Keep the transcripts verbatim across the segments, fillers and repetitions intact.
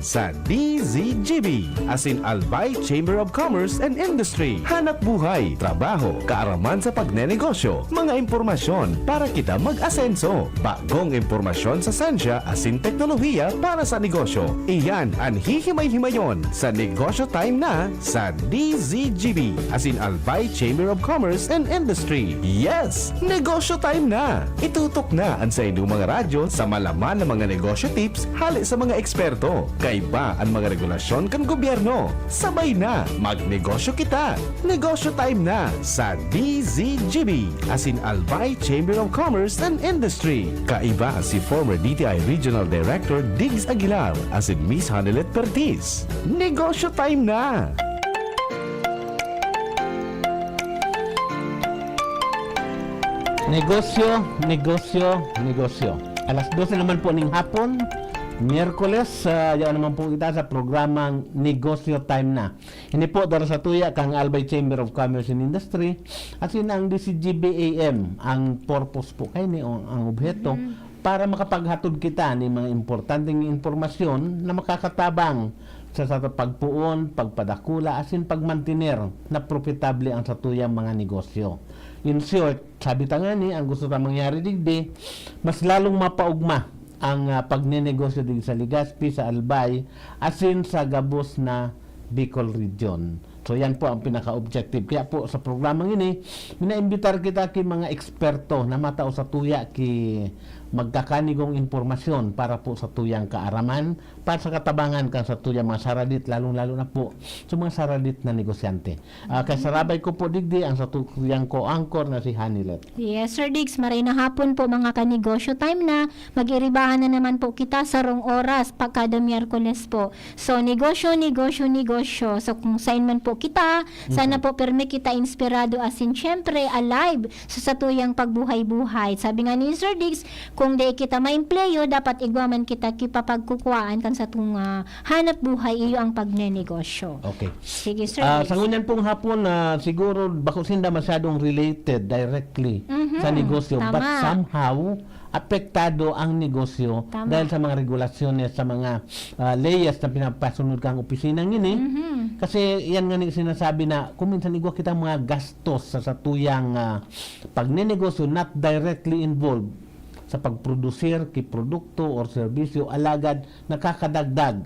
sa D Z G B, asin Albay Chamber of Commerce and Industry. Hanap buhay, trabaho, kaaraman sa pagnenegosyo, mga impormasyon para kita mag-asenso. Bagong impormasyon sa sensya asin teknolohiya para sa negosyo. Iyan an hihimay-himayon sa Negosyo Time na sa D Z G B, asin Albay Chamber of Commerce and Industry. Yes! Negosyo Time na! Itutok na an saindong mga radyo sa malaman na mga negosyo tips hale sa mga eksperto. Kaiba an mga regulasyon kan gobyerno. Sabay na, magnegosyo kita! Negosyo Time na sa D Z G B, asin Albay Chamber of Commerce and Industry. Kaiba si former D T I Regional Director Diggs Aguilar asin Miss Hanelet Pertiz. Negosyo Time na! Negosyo, negosyo, negosyo. Alas dose naman po ning hapon, Miyerkules, ah, yaon naman po kita sa programang Negosyo Time na. Ini po, dara sa tuya kang Albay Chamber of Commerce and Industry, asin ang D Z G B A M, ang purpose po kaini o ang obheto, para makapaghatod kita ni mga importanteng impormasyon na makakatabang sa, sa pagpoon, pagpadakula, asin pagmantiner na propitable ang satuyang mga negosyo. In short, sabi ta ngani, ang gusto ta mangyari digdi, mas lalong mapaugma ang, ah, pagnenegosyo digdi sa Legazpi, sa Albay, asin sa gabos na Bicol Region. So, yan po ang pinaka-objective. Kaya po, sa programang ini, minaimbitar kita ki mga eksperto na matao sa tuya ki magkakanigong impormasyon para po sa tuyang kaaraman, para sa katabangan kan sa tuyang mga saradit, lalong-lalo na po sa mga saradit na negosyante. Ah, kasarabay ko po digdi ang sa tuyang co-anchor na si Hanilet. Yes, Sir Diggs, maray na hapon po, mga kanegosyo. Time na, mag-iribahan na naman po kita sa rong oras pa kada Miyerkules po. So, negosyo, negosyo, negosyo. So, kung saan man po kita, sana po pirmi kita inspirado asin, syempre, alive sa satuyang pagbuhay-buhay. Sabi nga ni Sir Diggs, kung di kita maempleyo, dapat igwa man kita kipapagkukuhaan kan satong, ah, hanap buhay, iyo ang pagnenegosyo. Okay. Sige, Sir Ah, Diggs. Sa ngunyan pong hapon, ah, siguro bako sinda masyadong related directly Mhm. sa negosyo, but Tama. somehow, apektado ang negosyo Tama. dahil sa mga regulasyones, sa mga, ah, leyes na pinapasunod kang opisina ngini. Mhm. Kasi yan nga ni sinasabi na kung minsan igwa kitang mga gastos sa satuyang, ah, pagnenegosyo, not directly involved sa pagprodusir ki produkto or serbisyo, alagad nakakadagdag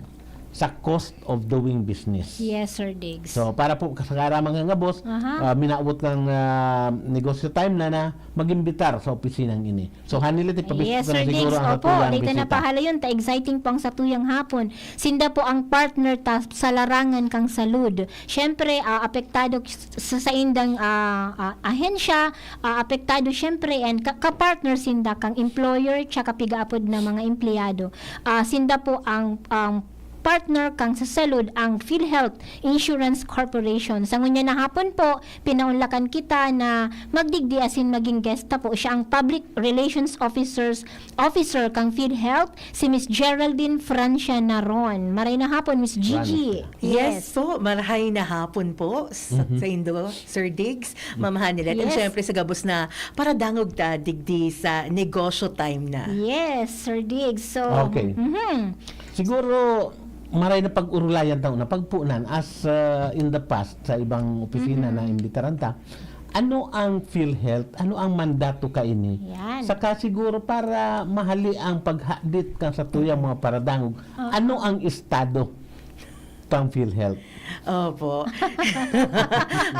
sa cost of doing business. Yes, Sir Diggs. So, para po sa kaaraman nga gabos, Aha. ah, minaabot kang, ah, negosyo time na, na mag-imbitar sa opisinang ini. So, Hanilet, ipabisita Yes, na Sir siguro Diggs. ang Opo, satuyang dito na bisita. pahalayon ta, exciting po ang satuyang hapon. Sinda po ang partner ta sa larangan kang salud. Siyempre, ah, apektado s-, sa saindang, ah, ah, ahensya, ah, apektado siyempre and ka-, ka-partner sinda kang employer tsaka pigaapod na mga empleyado. Ah, sinda po ang, ang partner kang sa salud, ang PhilHealth Insurance Corporation. Sa ngunyan na hapon po, pinaunlakan kita na magdigdi asin maging guest ta po. Siya ang Public Relations Officers, Officer kang PhilHealth, si Miss Geraldine Francia Naron. Maray na hapon, Miss Gigi. Francia. Yes Yes. po, marahay na hapon po sa, Mhm. sa indo, Sir Diggs, Ma'am Hanilet. And Yes. syempre sa gabos na paradangog ta digdi sa negosyo time na. Yes, Sir Diggs. So, Okay. mhm. Siguro, maray na pag-urulayan ta na pagpunan as, uh, in the past sa ibang opisina Mhm. na imbitaran ta. Ano ang PhilHealth? Ano ang mandato kaini? Yan. Saka siguro para mahali ang paghadit kan sa tuyang mga paradangog, Oo. ano ang estado pang PhilHealth? Opo.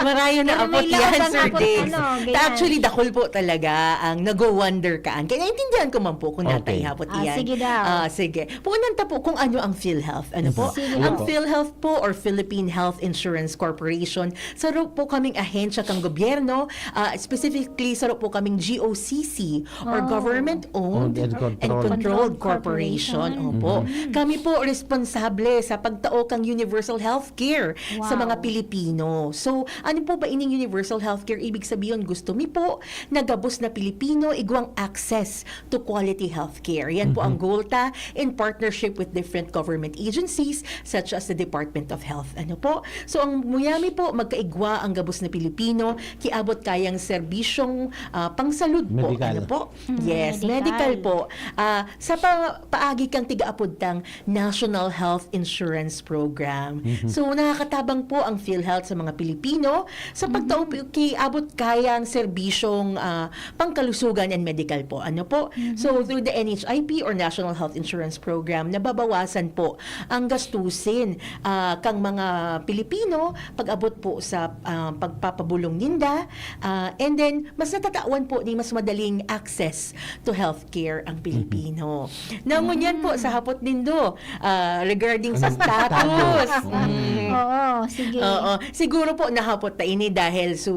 Marayo na Pero apot may laog yan, ang Sir apot, Diggs. ano, ganyan. Ta-, actually, dakul po talaga ang nagwo-wonder kaan. Kaya naintindihan ko man po kung Okay. natay hapot Ah, iyan. sige daw. Ah, sige. Punan ta po kung ano ang PhilHealth. Ano po? Sige Ang po. PhilHealth po or Philippine Health Insurance Corporation, saro po kaming ahensya kang gobyerno, ah, specifically, saro po kaming G O C C or Oh. government-owned Owned and and controlled. controlled Controlled corporation. corporation. Opo. Mhm. Kami po responsable sa pagtao kang universal healthcare sa mga Wow. Pilipino. So, ano po ba ining universal healthcare? Ibig sabihin, gusto mi po na gabos na Pilipino igwang access to quality healthcare. Yan po ang Mhm. goal ta in partnership with different government agencies such as the Department of Health. Ano po? So, ang muyami po, magkaigwa ang gabos na Pilipino, kiabot kayang serbisyong, ah, pangsalud po. Medikal. Ano po? Mm, Yes, medikal. medikal po. Ah, sa pa-, paagi kang tigaapod tang National Health Insurance Program. Mhm. So, nakakatabang po ang PhilHealth sa mga Pilipino sa Mhm. pagtao po ki abot kayang serbisyong, ah, pangkalusugan and medical po. Ano po? Mhm. So, through the N H I P or National Health Insurance Program, nababawasan po ang gastusin, ah, kang mga Pilipino pag-abot po sa, ah, pagpapabulong ninda. Ah, and then, mas natatawan po ni mas madaling access to healthcare ang Mhm. Pilipino. Now, ngunyan po, Mm. sa hapot nindo, ah, regarding sa Anong status. status? Mm. Oo, sige. Oo. Siguro po, nahapot na ini dahil so,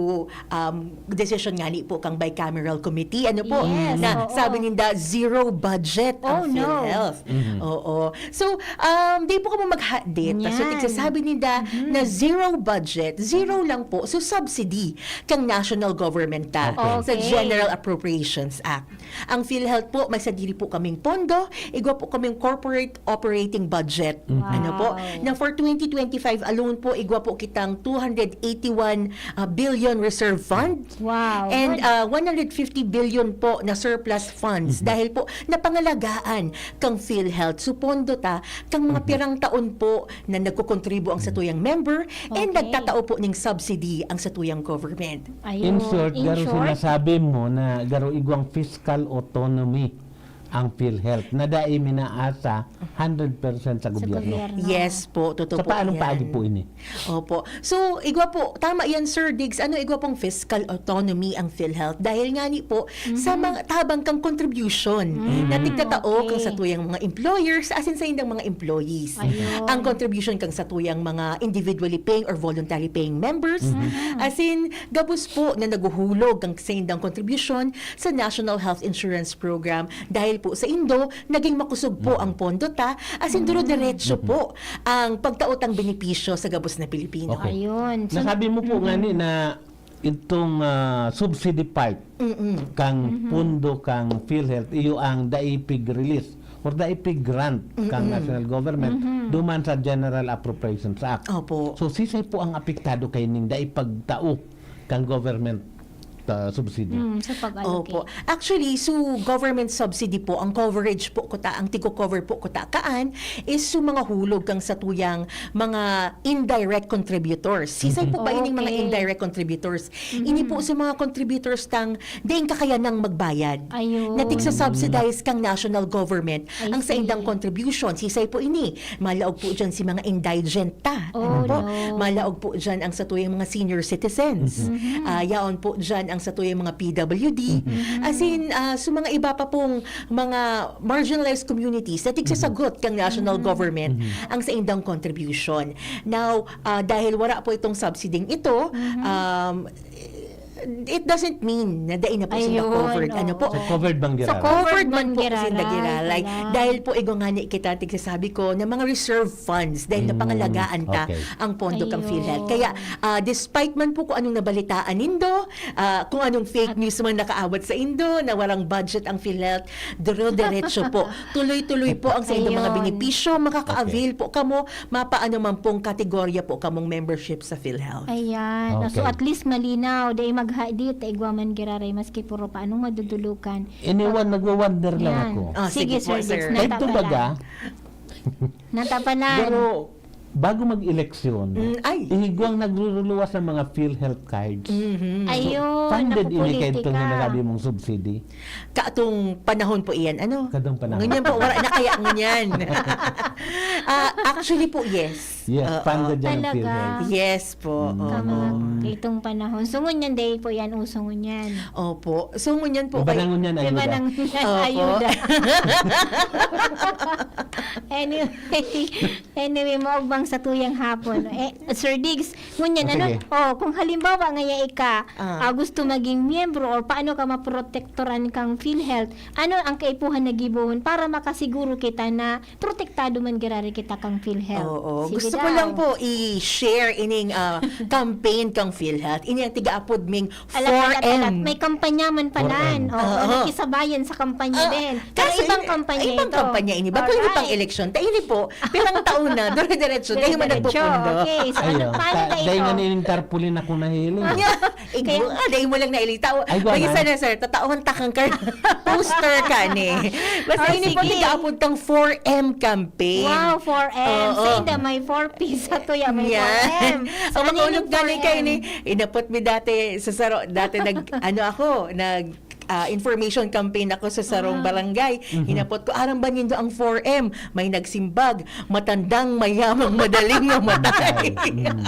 um, desisyon nga ni po kang bicameral committee, ano po, Yes, na oo. sabi ninda, zero budget ang Oh, no. PhilHealth. Mhm. Oo. So, um, di po kamo maghadit. So, Yan. tigsasabi ninda Mhm. na zero budget, zero lang po. So, subsidy kang national government ta Okay. sa Okay. General Appropriations Act. Ang PhilHealth po, may sadiri po kaming pondo, igwa po kaming corporate operating budget. Mhm. Ano po? Wow. Na for twenty twenty-five alone po, igwa po kitang two hundred eighty-one, ah, billion reserve fund. Wow. And, Good. ah, one hundred fifty billion po na surplus funds. Mhm. Dahil po, napangalagaan kang PhilHealth. So, pondo ta, kang mga Mhm. pirang taon po na nagkokontribo ang Mhm. satuyang member, and Okay. nagtatao po ning subsidy ang satuyang government. Ayun, In short, in garo short. sinasabi mo na garo igwang fiscal autonomy ang PhilHealth, na dai minaasa hundred percent sa Sa gobyerno. gobyerno. Yes po, totoo Sa po paanong yan. paagi po ini? Opo. So, igwa po, tama yan, Sir Diggs. Ano, igwa pong fiscal autonomy ang PhilHealth? Dahil nga ni po, sa Mhm. mga tabang kang contribution Mm. na tigtatao kang Okay. satuyang mga employers, asin sa indang mga employees. Ayun. Ang contribution kang satuyang mga individually paying or voluntary paying members, Mhm. Mhm. asin gabos po na naguhulog kang sa indang contribution sa National Health Insurance Program. Dahil po sa indo, naging makusog po Mhm. ang pondo ta, asin Mm. duro-diretso Mhm. po ang pagtao tang benepisyo sa gabos na Pilipino. Okay. Ayun. So, Nasabi mo po mm. nga ni na itong, ah, subsidy part Mm-mm. kang Mhm. pondo kang PhilHealth, iyo ang daipig release or daipig grant kang Mm-mm. national government Mhm. duman sa General Appropriations Act. Opo. So, sisay po ang apektado kaining daipagtao kang government, ah, subsidy? Mm, sa pag-allocate. Opo. Actually, so government subsidy po, ang coverage po kuta, ang tigo-cover po kuta kaan is so mga hulog kang satuyang mga indirect contributors. Sisay Mhm. po ba ining mga Okay. indirect contributors? Mhm. Ini po sa mga contributors tang daing kakayanang magbayad. Ayun. Na tigsa-subsidize kang national government I ang see. saindang contribution. Sisay po ini? Malaog po dyan si mga indigent ta. Oh, Ano po? no. Malaog po dyan ang satuyang mga senior citizens. Mhm. Mhm. Ah, yaon po dyan ang satuyang mga P W D. Mhm. As in, ah, so mga iba pa pong mga marginalized communities na tigsasagot kang national Mhm. government Mhm. ang saindang contribution. Now, ah, dahil wara po itong subsidy ito, Mhm. um, it doesn't mean na dai na po sila Ayun, covered. Ano po? oo. So, covered bang So, giraray? covered Covered man man po giraray, sinda giraray. pala. Dahil po, igwa nga ni kita, tigsasabi ko, na mga reserve funds, dahil Mm, napangalagaan ta okay. ang pondo kang Ayun. PhilHealth. Kaya, ah, despite man po kung anong nabalitaan nindo, ah, kung anong fake At news man nakaawat sa indo, na warang budget ang PhilHealth, duro-diretso po. Tuloy-tuloy po ang sa indong mga Ayun. benepisyo, makaka-avail Okay. po kamo, mapaano man pong kategorya po kamong membership sa PhilHealth. Ayan. So, Okay. at least malinaw, dai maghadit, ta igwa man giraray, maski puro pa anong madudulukan. Anyone, Pag nagwa-wonder lang Yan. ako. Ah, Sige, sige po, Sir Diggs, sir. Kaidto natapalan. baga, Natapalan. Pero, bago mag-eleksyon, Mm, ay. igwang nagruruluwas ang mga PhilHealth cards. Mhm. So, Ayun, funded ini kaidto napupulitika. na nasabi mong subsidy? Katong panahon po iyan, ano? Katong panahon. Ngunyan po, wala na kaya ngunyan. Ah, actually po, yes. Yes, Oo. funded yan ang Talaga? PhilHealth. Yes po, Mm. oo. Kama, itong panahon. So, ngunyan, dai po yan, uso ngunyan. Opo. So, ngunyan po Iba na kay ngunyan, Iba ayuda. na ngunyan, Opo. ayuda. Anyway, anyway, maog bang sa tuyang hapon. Eh, Sir Diggs, ngunyan, Ah, ano, sige. oh, kung halimbawa nga ya ika, Ah. ah, gusto maging miyembro or paano ka maprotektoran kang PhilHealth, ano ang kaipuhan na gibohon para makasiguro kita na protektado man giraray kita kang PhilHealth? Oo. Sige, Gusto Ko lang po i-share ining, ah, campaign kang PhilHealth. Ini ang tigaapod ming Alat, alat, alat. four M. May kampanya man pala. Four M. Oo, Oo. nakisabayan sa kampanya Ah, din. Pero kaso ibang ini, kampanya ibang ito. kampanya ini. Bago ini pang Alright. eleksyon. Ta ini po, pirang taon na, dire-diretso, dahil man Dire-diretso. nagpupundo. Okay, so ano Ayun. pa? Ano Ta- na dahil ito? nga nining tarpaulin ako nahiling. Igo, Kaya ah, dahil mo lang nailitaw. Ay, May isa gaman. na, sir. Tatauhan takang kar-, poster ka ni. Basta Oh, ini po, sige. tigaapod tang four M campaign. Wow, four M. Oo. Say the may four P sa tuya, may Yan. four M. So, Ano makulog yung gani four M? kayo ni, inapot mi dati sa saro, dati nag, ano ako, nag, ah, information campaign ako sa sarong Ah. barangay. Mhm. Hinapot ko, "Aram ba nindo ang four M? May nagsimbag, matandang, mayamang, madaling mamatay." Matay. Mm.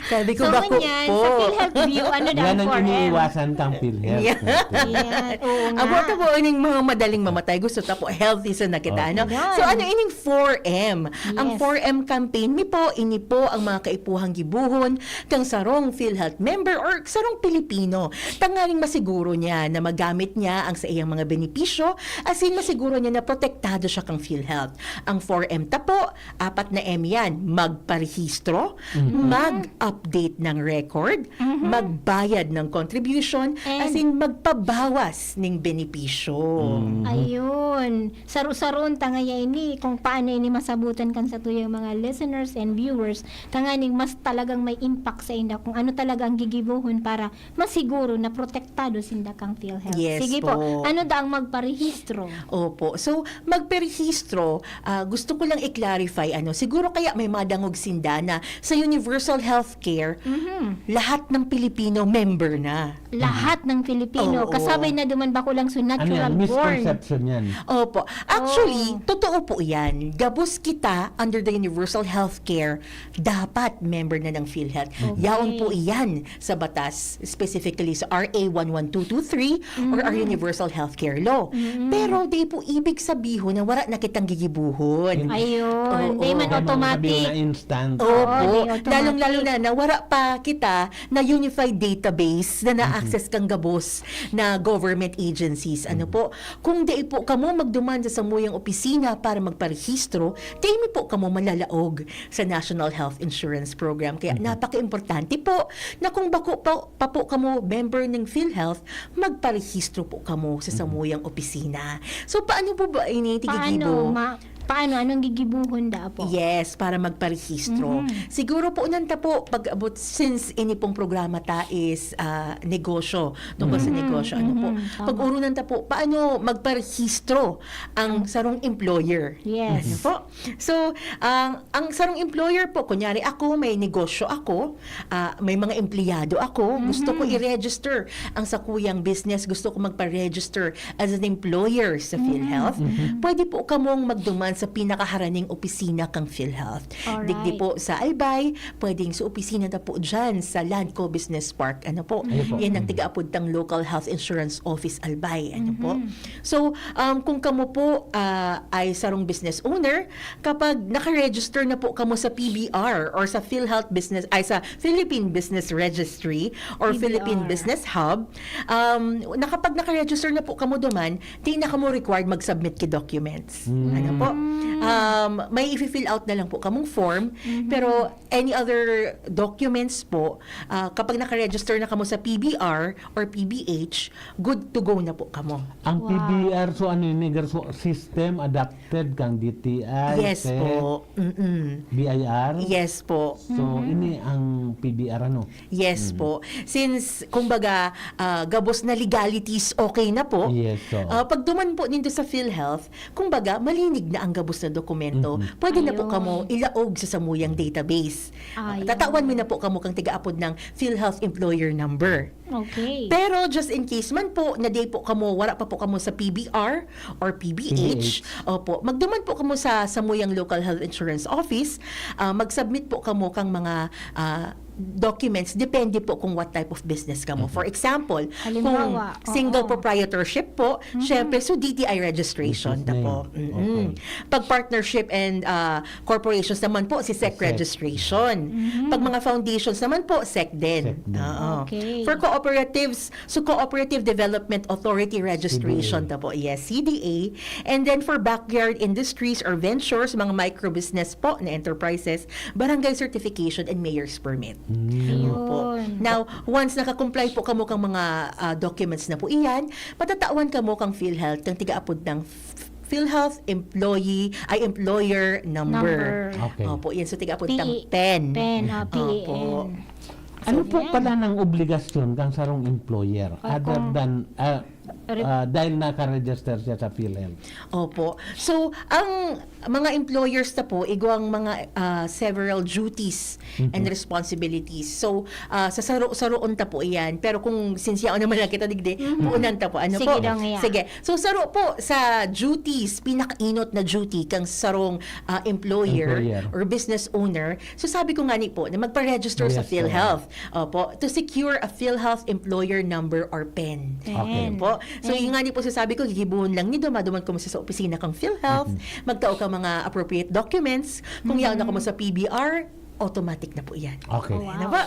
Sabi ko, So, "Bako ngunyan, po." sa PhilHealth View, ano daw Yan ang ang four M? iniiwasan kang PhilHealth. Yeah. natin. Yan, oo nga. Abo ta po ining mga madaling mamatay. Gusto ta po healthy sa nakita, Okay. no? Yan. So, ano ining four M? Ang Yes. four M campaign, mi po, ini po ang mga kaipuhang gibohon kang sarong PhilHealth member or sarong Pilipino. Tanganing masiguro niya na magamit niya ang sa iyang mga benepisyo, asin masiguro niya na protektado siya kang PhilHealth. Ang four M ta po, apat na M yan. Magparehistro, Mhm. mag-update ng record, Mhm. magbayad ng contribution, And asin magpabawas ning benepisyo. Mm. Ayun. Saro-saron ta ngaya ini kung paano ini masabutan kan satuyang mga listeners and viewers, tanganing mas talagang may impact sa inda kung ano talaga ang gigibohon para masiguro na protektado sinda kang PhilHealth. Yes Sige po. po. Ano da ang magparehistro? Opo. So, magparehistro, ah, gusto ko lang i-clarify, ano, siguro kaya may madangog sinda na sa universal healthcare, Mhm. lahat ng Pilipino member na. Lahat ng Pilipino, Oo. kasabay na duman bako lang so Ano natural yan? born. Misconception yan. Opo. Actually, Oh. totoo po yan. Gabos kita under the universal healthcare, dapat member na ng PhilHealth. Okay. Yaon po iyan sa batas, specifically sa R A one one two two three or our Mm. universal healthcare law. Mm. Pero di po ibig sabihon na wara na kitang gigibuhon. Ayun, Oo. di man Di man automatic. sabihin na instant. Opo. Oo, di automatic. Lalong-lalo na na wara pa kita na unified database na Mhm. na-access kang gabos na government agencies. Ano Mhm. po? Kung dai po kamo magduman sa samuyang opisina para magparehistro, dai mi po kamo malalaog sa National Health Insurance Program. Kaya Mhm. napaka-importante po na kung bako pa, pa po kamo member ng PhilHealth, magparehistro po kamo sa Mhm. samuyang opisina. So, paano po ba ini Paano, tigigibo? ma-, paano? Anong gigibuhon da po? Yes, para magparehistro. Mhm. Siguro po unang ta po, pag-abot, since ini pong programa ta is, ah, negosyo, tungkol sa Mhm. negosyo, ano po? Mhm. Tama. Pag-urunan ta po, paano magparehistro ang Ang sarong employer? Yes. Ano po? So, ang, ang sarong employer po, kunyari ako, may negosyo ako, ah, may mga empleyado ako, gusto ko Mhm. i-register ang sakuyang business, gusto ko magpa-register as an employer sa Mhm. PhilHealth, Mhm. pwede po kamong magduman sa pinakaharaning opisina kang PhilHealth. Alright. Digdi po sa Albay, pwedeng sa opisina na po dyan sa Landco Business Park. Ano po? Ayun po. Yan ang Mhm. tigaapod tang Local Health Insurance Office Albay. Ano po? Mhm. So, um, kung kamo po, ah, ay sarong business owner, kapag naka-register na po kamo sa P B R or sa PhilHealth Business, ay, sa Philippine Business Registry or P B R. Philippine Business Hub, um, na kapag naka-register na po kamo duman, di na kamo required mag-submit ki documents. Mm. Ano po? Mm. Um, may i-fill out na lang po kamong form, Mhm. pero any other documents po, ah, kapag naka-register na kamo sa P B R or P B H, good to go na po kamo. Ang Wow. P B R, so ano yun, Gar? So, system adapted kang D T I, Yes P E P, po. Mm-mm. B I R? Yes po. So, Mhm. ini ang P B R, ano? Yes Mhm. po. Since, kumbaga, ah, gabos na legalities, okay na po. Yes, oo. Ah, pag duman po nindo sa PhilHealth, kumbaga, malinig na ang gabos na dokumento. Mhm. Pwede na po Ayun. kamo ilaog sa samuyang database. Ayun. Tatawan mi na po kamo kang tigaapod ng PhilHealth Employer Number. Okay. Pero just in case man po na di po kamo, wala pa po kamo sa P B R or P B H, P B H. opo, magduman po kamo sa samuyang local health insurance office, ah, mag-submit po kamo kang mga, ah, documents, depende po kung what type of business ka mo. Mhm. For example, Halimbawa, kung single oo. proprietorship po, Mhm. syempre, so D T I registration Business na name. po. Mm-mm. Okay. Pag partnership and ah, corporations naman po, si SEC SEC. registration. Mhm. Pag mga foundations naman po, SEC din. SEC din. Oo. Okay. For cooperatives, so Cooperative Development Authority registration C D A. na po. Yes, C D A. And then for backyard industries or ventures, mga micro business po na enterprises, barangay certification and mayor's permit. Mm. Ayun. Opo. Now, once nakakomply po kamo kang mga ah, documents na po iyan, matatawan kamo kang PhilHealth, kang tigaapod ng F- PhilHealth employee, ay employer number. Number. Okay. Opo, yan. So, tigaapod P- ng pen. pen, ah, P E N. Opo. Ano So, po yan. pala ng obligasyon kang sarong employer Ay, other kung- than ah, Re- ah, dahil naka-register siya sa PhilHealth? Opo. So, ang mga employers na po, igwang mga ah, several duties and Mhm. responsibilities. So, ah, sa saro-saroon ta po iyan. Pero kung since yaon naman lang kita digdi, Mhm. puunan ta po. Ano Sige po? daw, ngaya. Sige. So, saro po sa duties, pinakainot na duty kang sarong ah, employer, Employer. or business owner. So, sabi ko nga ni po, na magpa-register sa Yes, PhilHealth. Opo. To secure a PhilHealth employer number or pen. Pen. Okay. Po. So, Ay. Yung nga ni po sasabi ko, gigibuhon lang nindo, maduman kamo sa opisina kang PhilHealth, magtao ka mga appropriate documents. Kung yaon na kamo sa P B R, automatic na po yan. Okay. Wow. Ano ba?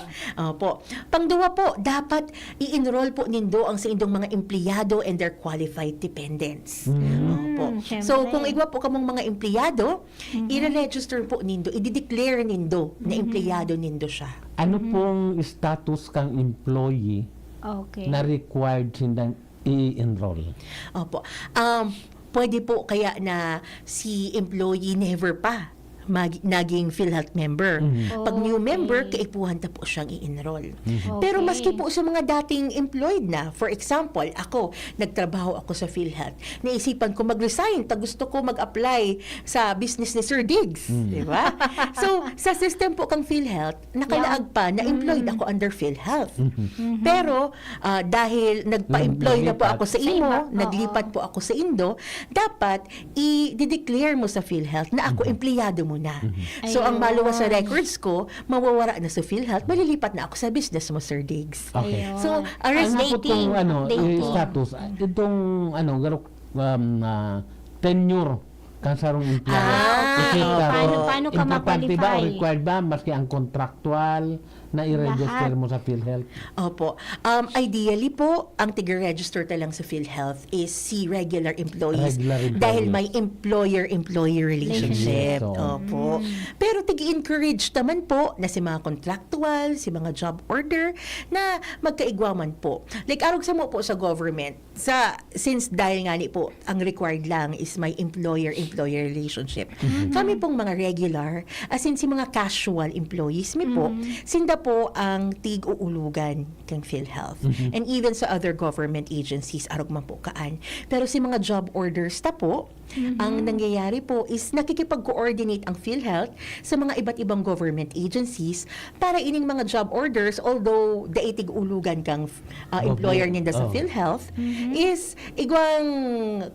Opo. Pangduwa po, dapat i-enroll po nindo ang sa indong mga empleyado and their qualified dependents. Mm. Opo. Mm, syempre. So, kung igwa po kamong mga empleyado, Mhm. i-register po nindo, i-declare nindo na Mhm. empleyado nindo siya. Ano Mhm. pong status kang employee Okay. na required sindang i-enroll? Opo. Um, pwede po kaya na si employee never pa mag- naging PhilHealth member. Mhm. Pag new Okay. member, kaipuhan ta po siyang i-enroll. Mhm. Okay. Pero maski po sa mga dating employed na, for example, ako, nagtrabaho ako sa PhilHealth. Naisipan ko mag-resign, ta gusto ko mag-apply sa business ni Sir Diggs, Mm. di ba? So, sa system po kang PhilHealth, nakalaag pa na employed Mm. ako under PhilHealth. Mhm. Mhm. Pero ah, dahil nagpa-employ na po Naglipat. ako sa Sa imo, iba, naglipat oo. po ako sa indo, dapat i-declare mo sa PhilHealth na ako Mhm. empleyado mo na. Mhm. So, ang Ayun. maluwas sa records ko, mawawara na sa PhilHealth, malilipat na ako sa business mo, Sir Diggs. Okay. Ayun. So, a Ano po result- Updating, itong ano, updating. eh, status? Ah, itong ano, garok, um, ah, tenure kang sarong employer? Ah, Kasi, okay. ah, Paano, paano ka importante ba o ma-qualify? Required ba, maski ang contractual, na i-register Lahat. mo sa PhilHealth? Opo. Um, ideally po, ang tig-register ta lang sa PhilHealth is si regular employees. Regular employees. Dahil may employer-employee relationship. Relationship. Opo. Mm. Pero tig-encourage naman po na si mga contractual, si mga job order na magkaigwa man po. Like, arog sa mo po sa government, sa, since dahil nga ni po, ang required lang is may employer-employer relationship. Mhm. Kami pong mga regular, as in si mga casual employees mi po, Mhm. sinda po ang tig-uulugan kang PhilHealth. Mhm. And even sa other government agencies, arog man po kaan. Pero si mga job orders ta po, Mhm. ang nangyayari po is nakikipag-coordinate ang PhilHealth sa mga iba't ibang government agencies para ining mga job orders, although dai tig-uulugan kang ah, Gob- employer ninda sa oh. PhilHealth, Mhm. is igwang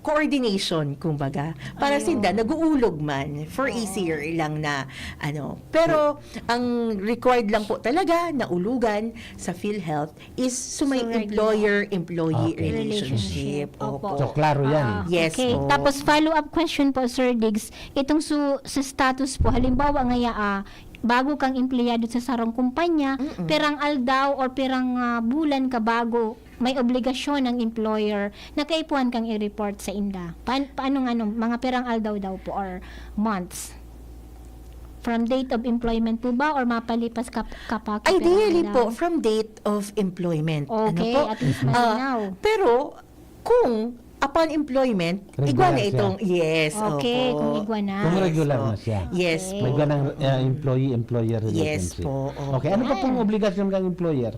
coordination, kumbaga. Para Ayun. sinda, nag-uulog man for Oo. easier lang na, ano. Pero, ang required lang po talaga na ulugan sa PhilHealth is sumay So, regular. employer-employee Okay. relationship. Relationship. Opo. So, klaro yan. Ah, Yes okay. po. Tapos follow-up question po, Sir Diggs. Itong su- sa status po, halimbawa ngaya, ah, bago kang empleyado sa sarong kumpanya, Mm-mm. pirang aldaw or pirang ah, bulan ka bago may obligasyon ng employer na kaipuhan kang i-report sa inda. Paan- paano nga, ano, mga pirang aldaw daw po or months? From date of employment po ba or mapalipas ka, ka pa? Ideally pirang po, aldaw? From date of employment. Okay, Ano po? at least Ah, malinaw. Pero, kung upon employment, Regular igwa na siya. itong, yes, Okay, opo. kung igwa na. Kung regular Opo. na siya. Yes Okay. po. May ganang uh, employee-employer Yes relationship. po, opo. Okay, ano pa pong Yan. obligasyon kang employer?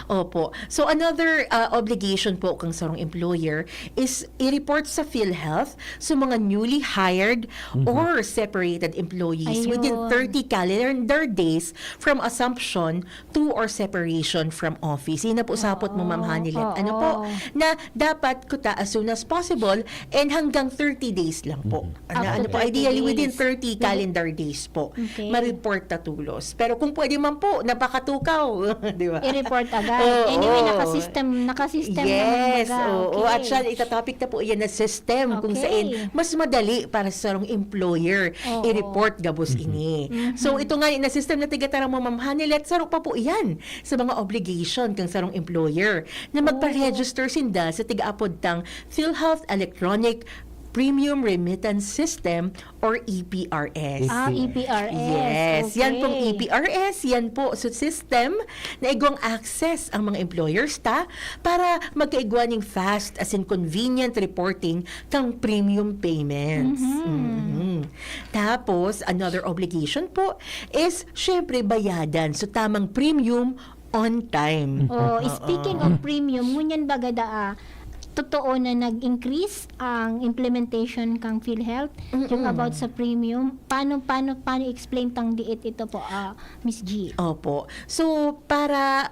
Opo. So another, ah, obligation po kang sarong employer is i-report sa PhilHealth sa mga newly hired or separated employees within Ayun. thirty calendar days from assumption to or separation from office. Yun na po sapot mo, Ma'am Oo, Hanilet. Ano po? Oo. Na dapat kuta as soon as possible and hanggang thirty days lang po. Up Na, to ano po, thirty ideally within days. thirty calendar days po, Okay. ma-report na tulos. Pero kung pwede man po, napakatukaw, di ba? I-report agad. Oo. Anyway, naka-system, naka-system naman Yes, baga. oo. Okay. At siya, itatopic na po iyan na system kung Okay. saan mas madali para sa sarong employer Oo. i-report gabos ini. Mhm. So, ito nga na system na tigatarang mo, Ma'am Hanilet, saro pa po iyan sa mga obligation kang sarong employer na magpa-register sinda sa tigaapod tang PhilHealth Electronic Premium Remittance System or E P R S. Ah, E P R S. Yes, yan pong Okay. E P R S, yan po so system na igwang access ang mga employers ta para magkaigwa ning fast as in convenient reporting kang premium payments. Mhm. Mhm. Tapos, another obligation po is, syempre, bayadan. So, tamang premium on time. Oh, speaking of premium, ngunyan baga daa, totoo na nag-increase ang implementation kang PhilHealth, yung Mm-mm. about sa premium. Paano, paano, paano explain tang diit ito po, ah, Miss G? Opo. So, para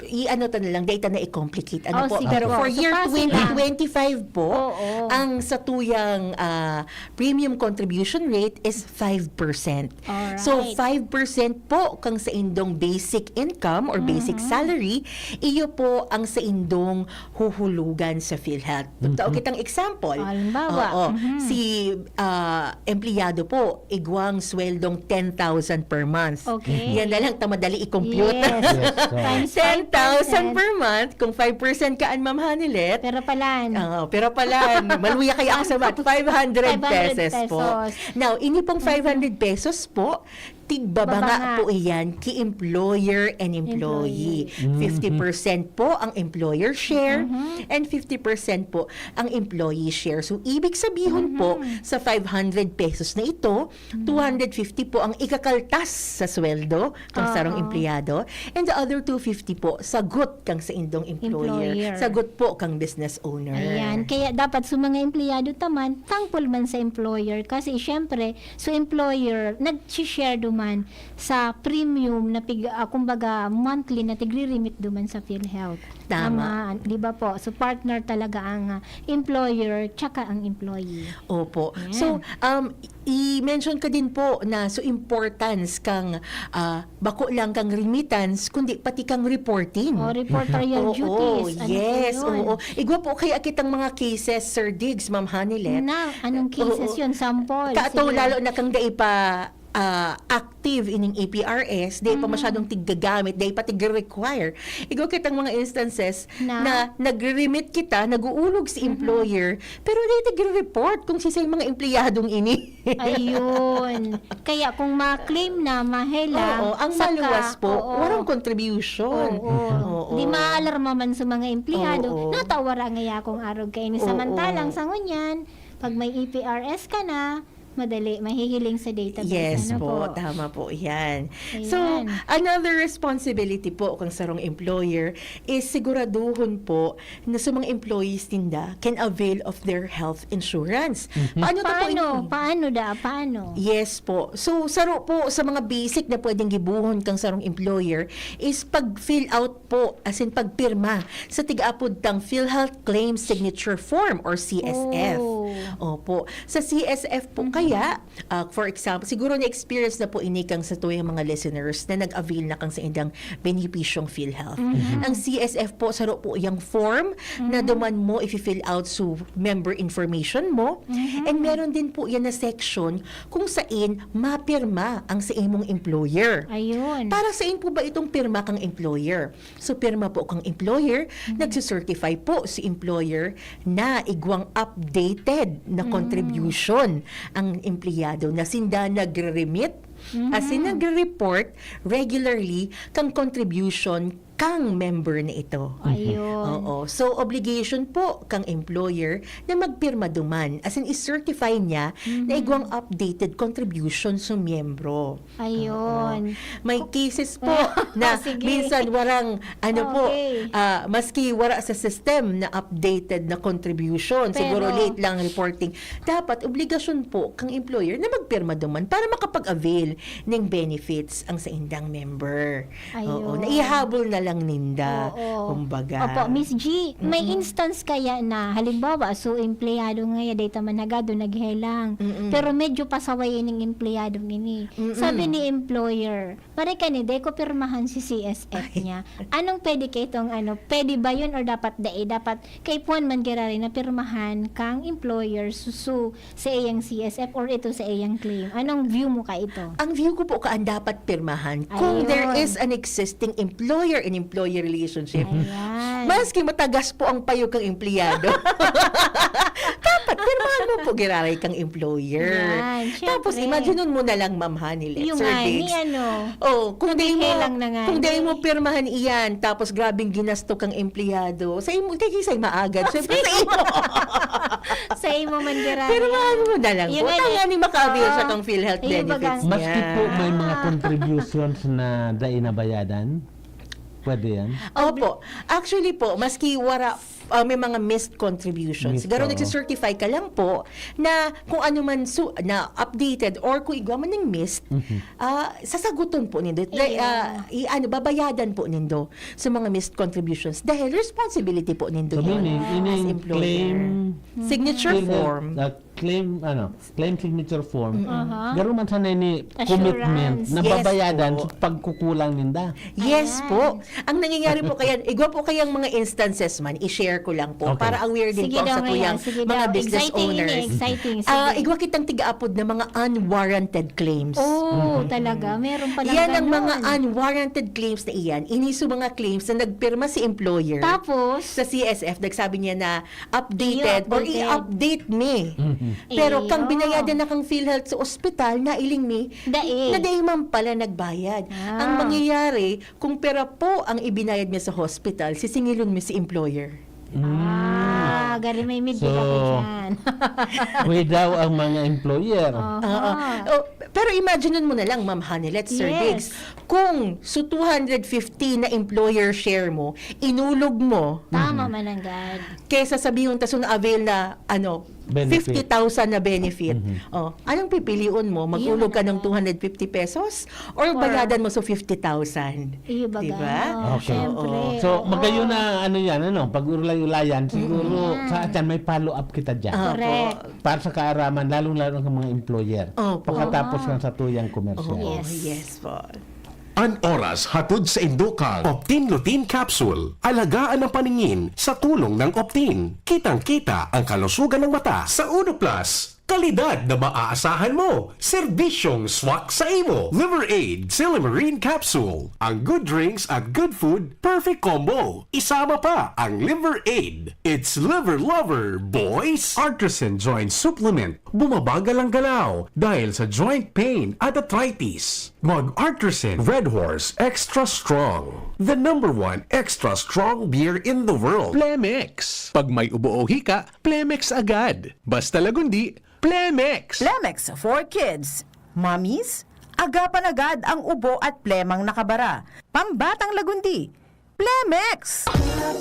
i-ano ta na lang, data na i-complicate. Ano Oh, po? sige Pero po. for So, year pass lang. twenty twenty-five po, Oo. ang satuyang ah, premium contribution rate is five percent. Alright. So, five percent po kang sa indong basic income or basic Mhm. salary, iyo po ang sa indong huhulugan sa PhilHealth. Mhm. Tao kitang example. Halimbawa, Oo. mhm. Si ah, empleyado po, igwang sweldong ten thousand per month. Okay. Yan na lang, ta madali i-compute. Yes. Yes, so. Times five ten thousand percent. Per month, kung five percent kaan, Ma'am Hanilet, Pero palan. Ah, pero palan, maluya kaya ako sa math. Five hundred Five hundred pesos po. pesos. Now, ini pong five hundred pesos po, tigbaba Baba nga nga. Po iyan ki employer and employee. Employee. Mhm. Fifty percent po ang employer share Mhm. and fifty percent po ang employee share. So, ibig sabihin po, Mhm. sa five hundred pesos na ito, two hundred fifty po ang ikakaltas sa sweldo ng sarong Oo. empleyado and the other two fifty po, sagot kang sa indong employer. Employer. Sagot po kang business owner. Ayan. Kaya dapat sa mga empleyado taman, thankful man sa employer. Kasi syempre, so employer, nag-share duman sa premium na pig, ah, kumbaga monthly na tigre-remit duman sa PhilHealth. Tama. Di ba po? So partner talaga ang ah, employer tsaka ang employee. Opo. Yan. So, um, i-mention ka din po na so importance kang ah, bako lang kang remittance, kundi pati kang reporting. O reporterial Oo, duties. Ano po yes, yun? Oo. Igwa po kaya kitang mga cases, Sir Diggs, Ma'am Hanilet. Na, anong cases Oo. yun? Sample. Kato, Sige. Lalo na kang dai pa ah, active ining E P R S, dai pa Mhm. masyadong tiggagamit, dai pa tig-require. Igwa kitang mga instances Na? Na, nagre-remit kita, nag-uulog si Mhm. employer, pero dai tigre-report kung sisay mga empleyadong ini. Ayun. Kaya kung ma-claim na, mahela, Oo, ang saka, maluwas po, oo. Walang contribution. Oo. Oo. Di maalarma man sa mga empleyado. Oo. Natawara ngaya akong arog kaini. Oo. Samantalang sa ngunyan, pag may E P R S ka na, madali, mahihiling sa database. Yes Ano po, po? Tama po yan. So, Ayan. Another responsibility po kang sarong employer is siguraduhon po na sa mga employees ninda can avail of their health insurance. Mhm. Paano to po Paano? ini- Paano da? Paano? Yes po. So, saro po sa mga basic na pwedeng gibuhon kang sarong employer is pag-fill out po, as in pagpirma sa tig-apod tang PhilHealth Claim Signature Form or C S F. Oh. Opo. Sa C S F po kaya, ah, for example, siguro na-experience na po ini kang sa tuyang mga listeners na nag-avail na kang sa indang benepisyong PhilHealth. Ang C S F po, saro po yung form na duman mo i-fill out sa member information mo. And meron din po yan na section kung sain mapirma ang sa imong employer. Ayun. Para sain po ba itong pirma kang employer? So, pirma po kang employer, nagsicertify po si employer na igwang updated na contribution ang empleyado na sinda nagre-remit, as in nagre-report regularly kang contribution kang member na ito. Ayun. Oo. So, obligation po kang employer na magpirma duman. As in, i-certify niya na Mhm. igwang updated contribution sa miyembro. Ayun. May cases po Ah, na sige. minsan warang, ano po, Okay. ah, maski wara sa system na updated na contribution, siguro Pero late lang reporting, dapat obligasyon po kang employer na magpirma duman para makapag-avail ng benefits ang saindang member. Oo, Ayun. naihabol na lang ninda, Oo. kumbaga. Opo, Miss G, may Mm-mm. instance kaya na, halimbawa, so empleyado nga ya, data man hagado, naghelang. Mm-mm. Pero medyo pasaway ning empleyado ini. Mm-mm. Sabi ni employer, "Pare ka ni, di ko pirmahan si C S F niya." Anong pwede kaitong, ano, pwede ba yun or dapat dai? Dapat kaipuhan man giraray na pirmahan kang employer, susu, sa iyang C S F or ito sa iyang claim. Anong view mo ka ito? Ang view ko po kaan dapat pirmahan kung Ayun. there is an existing employer and employee relationship. Ayan. Maski matagas po ang payo kang empleyado. Dapat pirmahan mo po giraray kang employer. Yan, Tapos syempre. imaginon mo na lang, Ma'am Honey, Yung Sir nga, Diggs. ni ano, Oh, kung di mo Naghihilang na nga kung di ni. mo pirmahan iyan tapos grabing ginasto kang empleyado, sa imo, di sa maagad. Siyempre sa imo. Sa imo man giraray. Pero ano mo na lang Yun po. nga Tanga eh. ni maka-avail siya Oo. kang PhilHealth Ayun, benefits baga. niya. Maski po may mga contributions na dai nabayadan, pwede yan? Opo. Actually po, maski wara, ah, may mga missed contributions. Missed, Siguro oo. nagsicertify ka lang po na kung ano man su- na updated or kung igwa man ng missed, Mhm. ah, sasaguton po nindo. Iya. Ah, i- ano, babayadan po nindo sa mga missed contributions dahil responsibility po nindo So, yun meaning, as ining employer. claim, Signature claim, form. uh, claim, ano, claim signature form. Aha. Garo man sana ini Assurance. Commitment na Yes babayadan po. sa pagkukulang ninda. Yes Ayan. po. Ang nangyayari po kaya, igwa po kayang mga instances man, i-share ko lang po Okay. para aware din Sige po ang daw, satuyang Rhea. Sige mga daw. business Exciting ini, owners. exciting. Ah, Sige. Igwa kitang tigaapod na mga unwarranted claims. Oh, talaga. Meron palang Yan ang ganun. Mga unwarranted claims na iyan. Ini so mga claims na nagpirma si employer Tapos, sa C S F, nagsabi niya na updated or Updated. i-update me. Mhm. Pero kang Iyo. binayadan na kang PhilHealth sa ospital, nailing mi, Dai. na dai man pala nagbayad. Ah. Ang mangyayari, kung pera po ang ibinayad mi sa hospital, sisingilon mi si employer. Ah, gari may mid So, ka dyan. Way daw ang mga employer. Aha. Oo. Oh, pero imagine mo na lang, Ma'am Honey, let's Sir Yes. Diggs, kung so two hundred fifty na employer share mo, inulog mo, Tama man ang gad. kesa sabihon ta so na-avail na, ano, Benefit. fifty thousand na benefit. Mhm. Oh, anong pipilion mo? Mag-ulog ka ng two hundred fifty pesos or Or bayadan mo sa fifty thousand? Iyo baga, Diba? no? Okay. Siyempre. So, Oo. magayon na ano yan, ano, pag-urlay-ulayan, siguro Mm. sa atan may follow-up kita dyan. Opo. Correct. Para sa kaaraman, lalong-lalo ang mga employer. Opo. Pagkatapos ng satuyang komersyal. Oo, Yes. Yes po. An oras hatod sa indo kang Optin Lutein Capsule. Alagaan ang paningin sa tulong ng Optin. Kitang-kita ang kalusugan ng mata. Sa Uno Plus, kalidad na maaasahan mo. Serbisyong swak sa imo. Liver Aid Silymarin Capsule. Ang good drinks at good food, perfect combo. Isama pa ang Liver Aid. It's Liver Lover, boys! Artisan Joint Supplement. Bumabagal ang galaw dahil sa joint pain at arthritis. Mag Artisan Red Horse Extra Strong. The number one extra strong beer in the world. Plemex. Pag may ubo o hika, Plemex agad. Basta Lagundi, Plemex. Plemex for kids. Mommies, agapan agad ang ubo at plemang nakabara. Pambatang Lagundi, Plemex!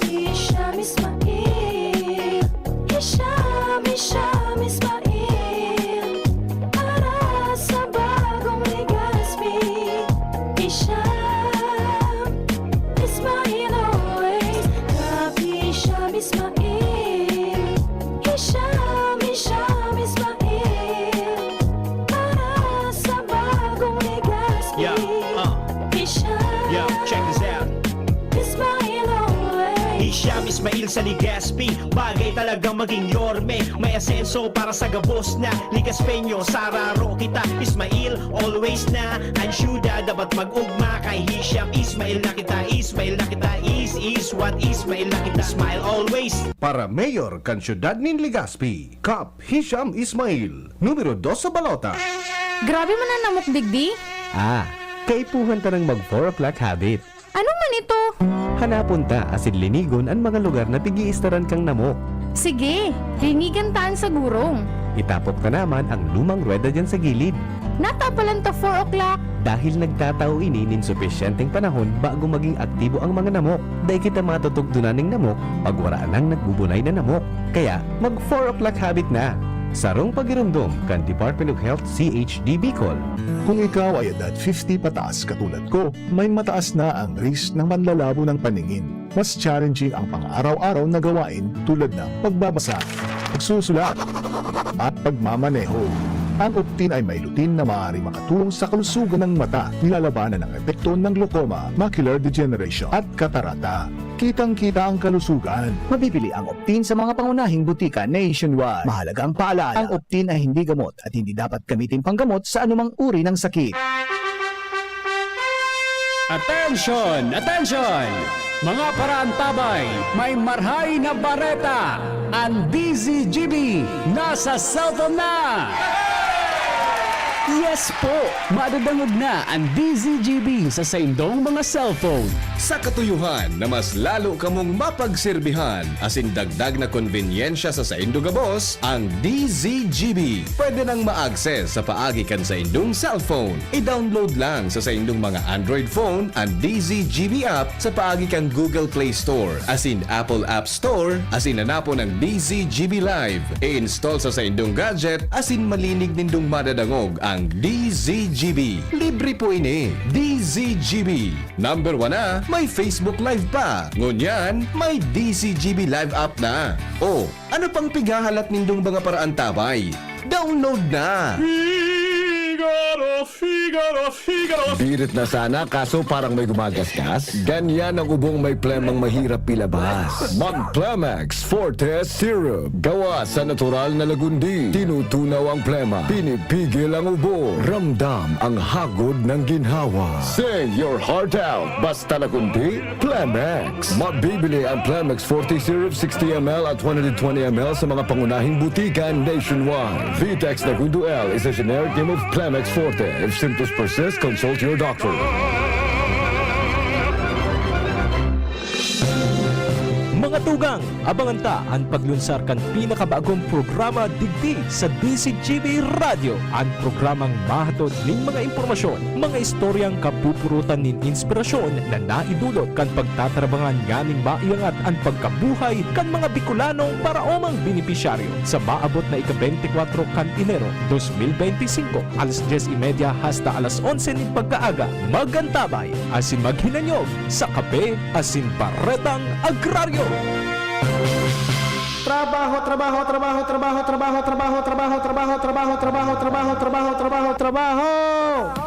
Hisham Ismail. Hisham, Hisham Ismail. Para sa bagong Legazpi. Hisham Ismail always. Kap Hisham Ismail. Hisham, Hisham Ismail. Para sa bagong Legazpi. Yeah, uh. Hisham. Yo, check this out. Ismail always. Hisham Ismail sa Legazpi. Bagay talagang maging yorme. May asenso para sa gabos na Legazpeño. Sararo kita, Ismail, always na. Ang syudad dapat mag-ugma. Kay Hisham Ismail na kita. Ismail na kita. Is, is what Ismail na kita. Smile always. Para mayor kan siyudad nin Legazpi, Kap Hisham Ismail, numero dos sa balota. Grabe man ang namok digdi. Ah, kaipuhan ta nang mag four o'clock habit. Ano man ito? Hanapon ta asin linigon an mga lugar na pig-iistaran kan namok. Sige, linigan ta an sagurong. Itapot ta naman ang lumang ruweda diyan sa gilid. Natapalan ta four o'clock. Dahil nagtatao ini nin supisyenteng panahon bago maging aktibo ang mga namok. Dai kita matutugdonan nin namok pag wara nang nagbubunay na namok. Kaya, mag four o'clock habit na. Sarong pagiromdom kan Department of Health C H D Bicol. Kung ikaw ay edad fifty pataas katulad ko, may mataas na ang risk ng manlalabo ng paningin. Mas challenging ang pang-araw-araw na gawain tulad ng pagbabasa, pagsusulat, at pagmamaneho. Ang Optin ay may lutein na maaaring makatulong sa kalusugan ng mata, nilalabanan ang epekto ng glaucoma, macular degeneration, at katarata. Kitang-kita ang kalusugan. Mabibili ang Optin sa mga pangunahing butika nationwide. Mahalagang paalala, ang Optin ay hindi gamot at hindi dapat gamitin panggamot sa anumang uri ng sakit. Attention! Attention! Mga paraantabay, may marhay na bareta! An D Z G B nasa cellphone na! Yes po! Madadangog na an D Z G B sa saindong mga cellphone. Sa katuyohan na mas lalo kamong mapagserbihan asin dagdag na konbenyensya sa saindo gabos, ang D Z G B pwede nang ma-access sa paagi kan saindong cellphone. I-download lang sa saindong mga Android phone an D Z G B app sa paagi kan Google Play Store asin Apple App Store asin hanapon ang D Z G B Live. I-install sa saindong gadget asin malinig nindong madadangog ang D Z G B. Libre po ini. D Z G B. Number one na, may Facebook Live pa. Ngunyan, may D Z G B Live app na. O, ano pang pighahalat nindong mga paraantabay? Download na! Figaro, Figaro, Figaro! Birit na sana, kaso parang may gumagasgas. Ganyan ang ubong may plemang mahirap ilabas. Mag Plemex Forte Syrup. Gawa sa natural na lagundi. Tinutunaw ang plema. Pinipigil ang ubo. Ramdam ang hagod ng ginhawa. Sing your heart out. Basta lagundi, Plemex. Mabibili ang Plemex Forte Syrup sixty M L at one hundred twenty M L sa mga pangunahing butika nationwide. Vitex Nagundo L is a generic name of Plemex Forte. If symptoms persist, consult your doctor. Mga tugang, abangan ta an paglunsar kan pinakabagong programa digdi sa D Z G B Radyo, an programang mahatod nin mga impormasyon, mga istoryang kapupurutan nin inspirasyon na naidulot kan pagtatabangan nganing maiangat an pagkabuhay kan mga Bicolanong paraomang benepisyaryo. Sa maabot na ika-beintikwatro kan Enero, dos mil beintisinko, alas dyes y media hasta alas onse nin pagkaaga, mag-antabay asin maghinanyog sa Kape asin Baretang Agraryo. Trabaho, trabaho, trabaho, trabaho, trabaho, trabaho, trabaho, trabaho, trabaho, trabaho, trabaho, trabaho, trabaho, trabaho, trabaho.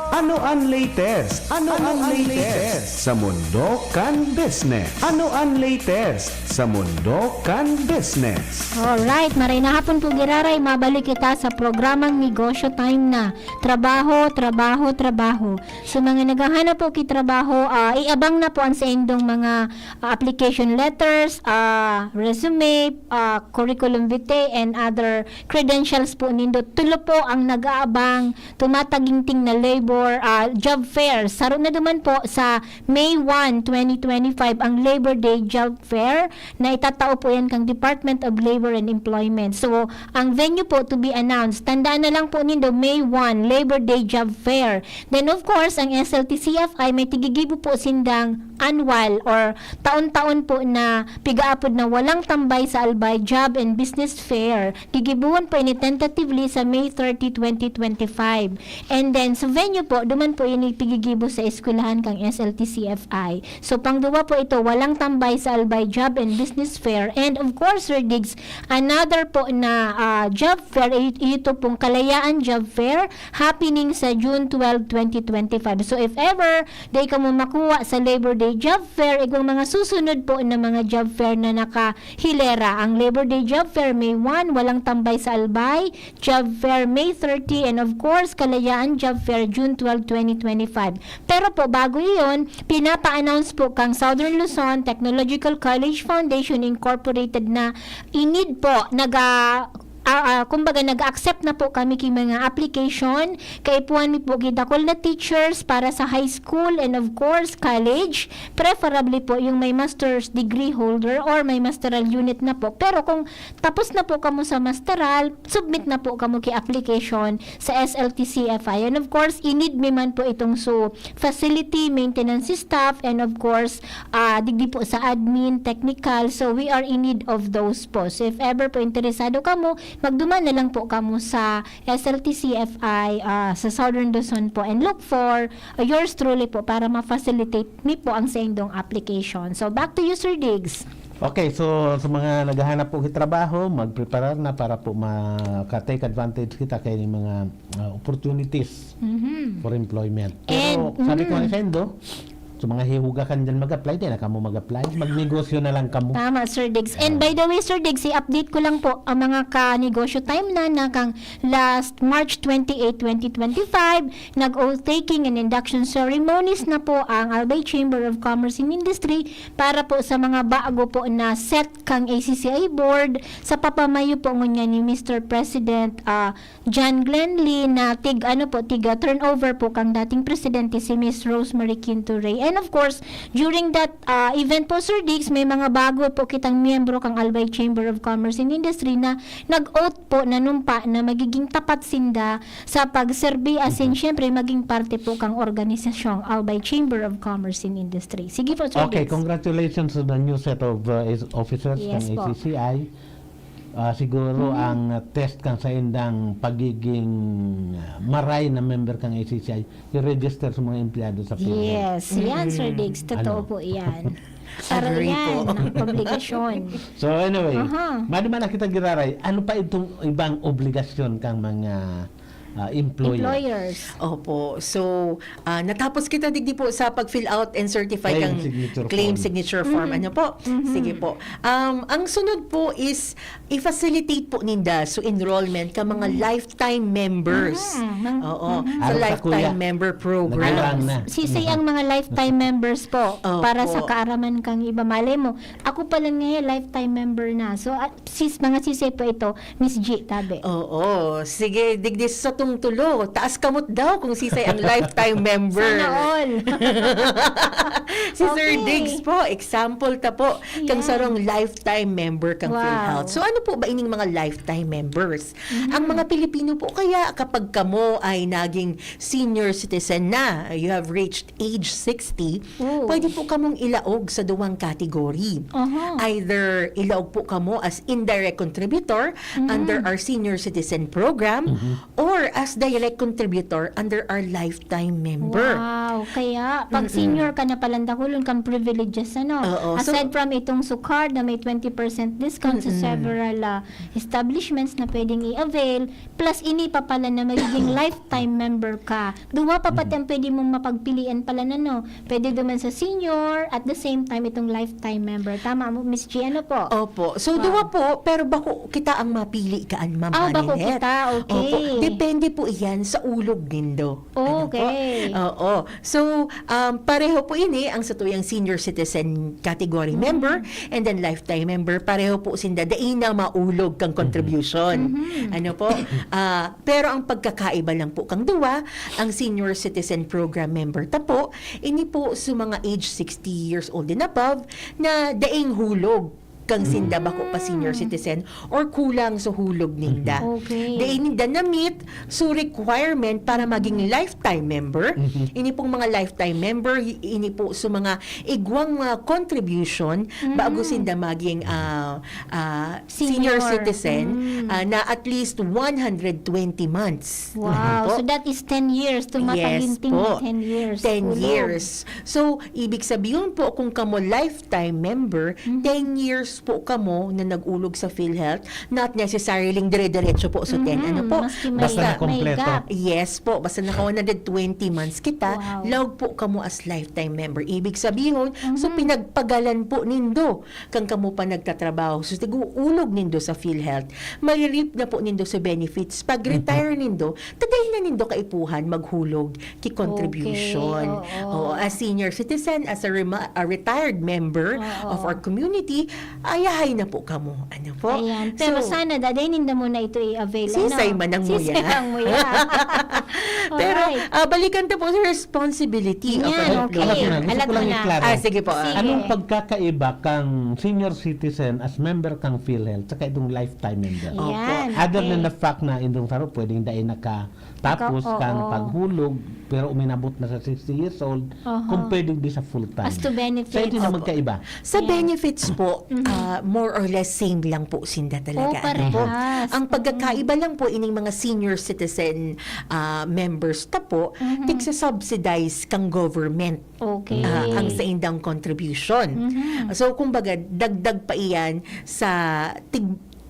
Ano an latest? Ano an latest sa mundo kan business? Ano an latest sa mundo kan business? Alright, maray na hapon po, giraray. Mabalik kita sa programang Negosyo Time na. Trabaho, trabaho, trabaho. So, mga naghahanap po ki trabaho, ah, iabang na po ang saindong mga, ah, application letters, ah, resume, ah, curriculum vitae, and other credentials po nindo. Tulo po ang nag-aabang, tumatagingting na labor, ah, job fair. Saro na duman po sa May one, twenty twenty-five ang Labor Day Job Fair na itatao po yan kang Department of Labor and Employment. So, ang venue po to be announced. Tandaan na lang po nindo, May one, Labor Day Job Fair. Then, of course, ang S L T C F I may tigigibo po sindang annual or taon-taon po na pigaapod na Walang Tambay sa Albay Job and Business Fair. Gigibuhon po ini tentatively sa May thirty, twenty twenty-five. And then, sa venue po, duman po ini pigigibo sa eskwelahan kang S L T C F I. So, pangduwa po ito, Walang Tambay sa Albay Job and Business Fair. And of course, Sir Diggs, another po na, ah, job fair, i-, ito pong Kalayaan Job Fair, happening sa June twelve, twenty twenty-five. So, if ever, dai kamo makuha sa Labor Day Job Fair, igwang mga susunod po na mga job fair na nakahilera. Ang Labor Day Job Fair, May one, Walang Tambay sa Albay, Job Fair May thirty, and of course, Kalayaan Job Fair June twelve, twenty twenty-five. Pero po, bago iyon, pinapa-announce po kang Southern Luzon Technological College Foundation Incorporated na inid po, naga, ah, ah, kumbaga, nag-accept na po kami ki mga application. Kaipuhan mi po ki dakul na teachers para sa high school and, of course, college. Preferably po yung may master's degree holder or may masteral unit na po. Pero kung tapos na po kamo sa masteral, submit na po kamo ki application sa S L T C F I. And of course, i-need mi man po itong so facility, maintenance staff, and of course, ah, digdi po sa admin, technical. So, we are in need of those po. So, if ever po interesado kamo, magduman na lang po kamo sa S L T C F I, ah, sa Southern Luzon po, and look for, ah, yours truly po para ma-facilitate mi po ang saindong application. So, back to you, Sir Diggs. Okay, so sa mga naghahanap po ng trabaho, magpreparar na para po maka-take advantage kita kay mga, ah, opportunities Mhm. for employment. Pero And, sabi ko mhm. nga sa indo, sa mga hihugakan dyan mag-apply, di na kamo mag-apply. Magnegosyo na lang kamo. Tama, Sir Diggs. And Ah. by the way, Sir Diggs, i-update ko lang po ang mga ka-negosyo time na, na kang last March twenty-eight, twenty twenty-five, nag-oath taking and induction ceremonies na po ang Albay Chamber of Commerce and Industry para po sa mga bago po na set kang A C C I board sa papamayo po ngunyan ni Mister President, ah, John Glenn Lee na tig, ano po, tiga turnover po kang dating presidente si Miss Rosemary Quinto Rey. And of course, during that, ah, event po, Sir Diggs, may mga bago po kitang miyembro kang Albay Chamber of Commerce and Industry na nag-oath po na numpa na magiging tapat sinda sa pagserbi, as in, Mhm. syempre, maging parte po kang organisasyong Albay Chamber of Commerce and Industry. Sige po, Sir Okay, Diggs. Congratulations to the new set of, uh, is-, officers Yes ng po. A C C I. Ah, siguro Mhm. ang test kan saindang pagiging, ah, maray na member kang A C C I, i-register sa mga empleyado sa PhilHealth. Yes, yan, Sir Mm. Diggs. Totoo Ano? po yan. Para Agree yan, po. ang obligasyon. So anyway, Aha. madi man na kita giraray, ano pa itong ibang obligasyon kang mga, ah, employer? Employers. Opo. So, ah, natapos kita digdi po sa pag-fill out and certify Claim kang signature claim form. signature form. Mhm. Ano po? Mhm. Sige po. Um, ang sunod po is i-facilitate po ninda so enrollment ka mga Mhm. lifetime members. Mhm. Mang-, Oo. mhm. Sa Araw sa lifetime kuya. member program. Nagurang na. Sisay Mhm. ang mga lifetime members po Opo. para sa kaaraman kang iba. Malay mo, ako pala ngayon lifetime member na. So, ah, sis, mga sisay po ito, Miss G, tabi. Oo. Sige, digdi sa tong tulo. Taas kamot daw kung sisay ang lifetime member. Sana all. Si Sir Okay. Diggs po, example ta po, kang Yan. sarong lifetime member kang Wow. PhilHealth. So, ano po ba ining mga lifetime members? Mhm. Ang mga Pilipino po, kaya kapag kamo ay naging senior citizen na, you have reached age sixty, Oo. pwede po kamong ilaog sa duwang category. Aha. Either ilaog po kamo as indirect contributor Mhm. under our senior citizen program Mhm. or as direct contributor under our lifetime member. Wow, kaya pag Mm-mm. senior ka na pala, dakulon kang privileges, ano? Oo, so Aside from itong Sukard na may twenty percent discount sa Mm-mm. several, ah, establishments na pwedeng i-avail, plus ini pa pala na magiging lifetime member ka. Duwa pa pati Mm-mm. ang pwede mong mapagpilian pala na, no? Pwede duman sa senior, at the same time, itong lifetime member. Tama mo, Miss G, ano po? Opo. So, Wow. duwa po, pero bako kita ang mapili kaan, Ma'am Ah, bako Haninette. kita, okay. Opo. Depende po iyan sa ulog nindo. Ano po? Okay. Oo. So, um, pareho po ini ang satuyang senior citizen category Mhm. member and then lifetime member. Pareho po sinda, dai na maulog kang Mhm. contribution. Mhm. Ano po? Ah, pero ang pagkakaiba lang po kang duwa, ang senior citizen program member ta po, ini po sa mga age sixty years old and above na daing hulog kang sinda bako pa senior Mm. citizen or kulang sa hulog ninda. Mhm. Okay. Dai ninda na-meet so requirement para maging lifetime member. Mhm. Ini pong mga lifetime member, i-, ini po sa mga igwang mga contribution bago Mm. sinda maging, ah, ah, senior Senior. citizen, Mm. ah, na at least one hundred twenty months. Wow. Po. So that is ten years. Yes Tumataginting po. na ten years. Ten Hulog. years. So, ibig sabihin po, kung kamo lifetime member, Mhm. ten years po kamo na nag-ulog sa PhilHealth, not necessarily dire-diretso po sa ten. Mhm. Ano po? Maski may, Basta may nakompleto. gap. Yes po, basta naka one hundred twenty months kita, Wow. laog po kamo as lifetime member. Ibig sabihin, so Mhm. pinagpagalan po nindo kang kamo pa nagtatrabaho. So, tiguulog nindo sa PhilHealth, maririp na po nindo sa benefits. Pag retire nindo, tadayon na nindo kaipuhan maghulog ki contribution. Okay, oo. Oo, as senior citizen, as a, rema- a retired member Oo. of our community, ayahay na po kamo. Ano po? Ayan. Pero So, sana, daday ninda muna ito i-avail. Sisay ano? man ang Sisay muya. ang muya. Pero, Alright. ah, balikan ta po sa responsibility of Yan, an okay. Alam ko employer. na, gusto Alam ko ko lang na. i-clarify. Ah, sige po. ah. Sige. Anong pagkakaiba kang senior citizen as member kang PhilHealth saka itong lifetime member? Opo. Yan, Other okay. than the fact na indong saro, pwedeng dai nakatapos Ikaw, kang oo. paghulog, pero uminabot na sa sixty years old, Aha. kung pwedeng di sa full time. As to benefits. Sa ito na Opo. magkaiba. Sa Yeah. benefits po, Mhm. ah, more or less same lang po sinda talaga. Oh, Ano po? parehas. Ang pagkakaiba lang po ining mga senior citizen ah, members ta po, Mhm. tigsa-subsidize kang government Okay. ah, ang saindang contribution. Mhm. So, kumbaga, dagdag pa iyan sa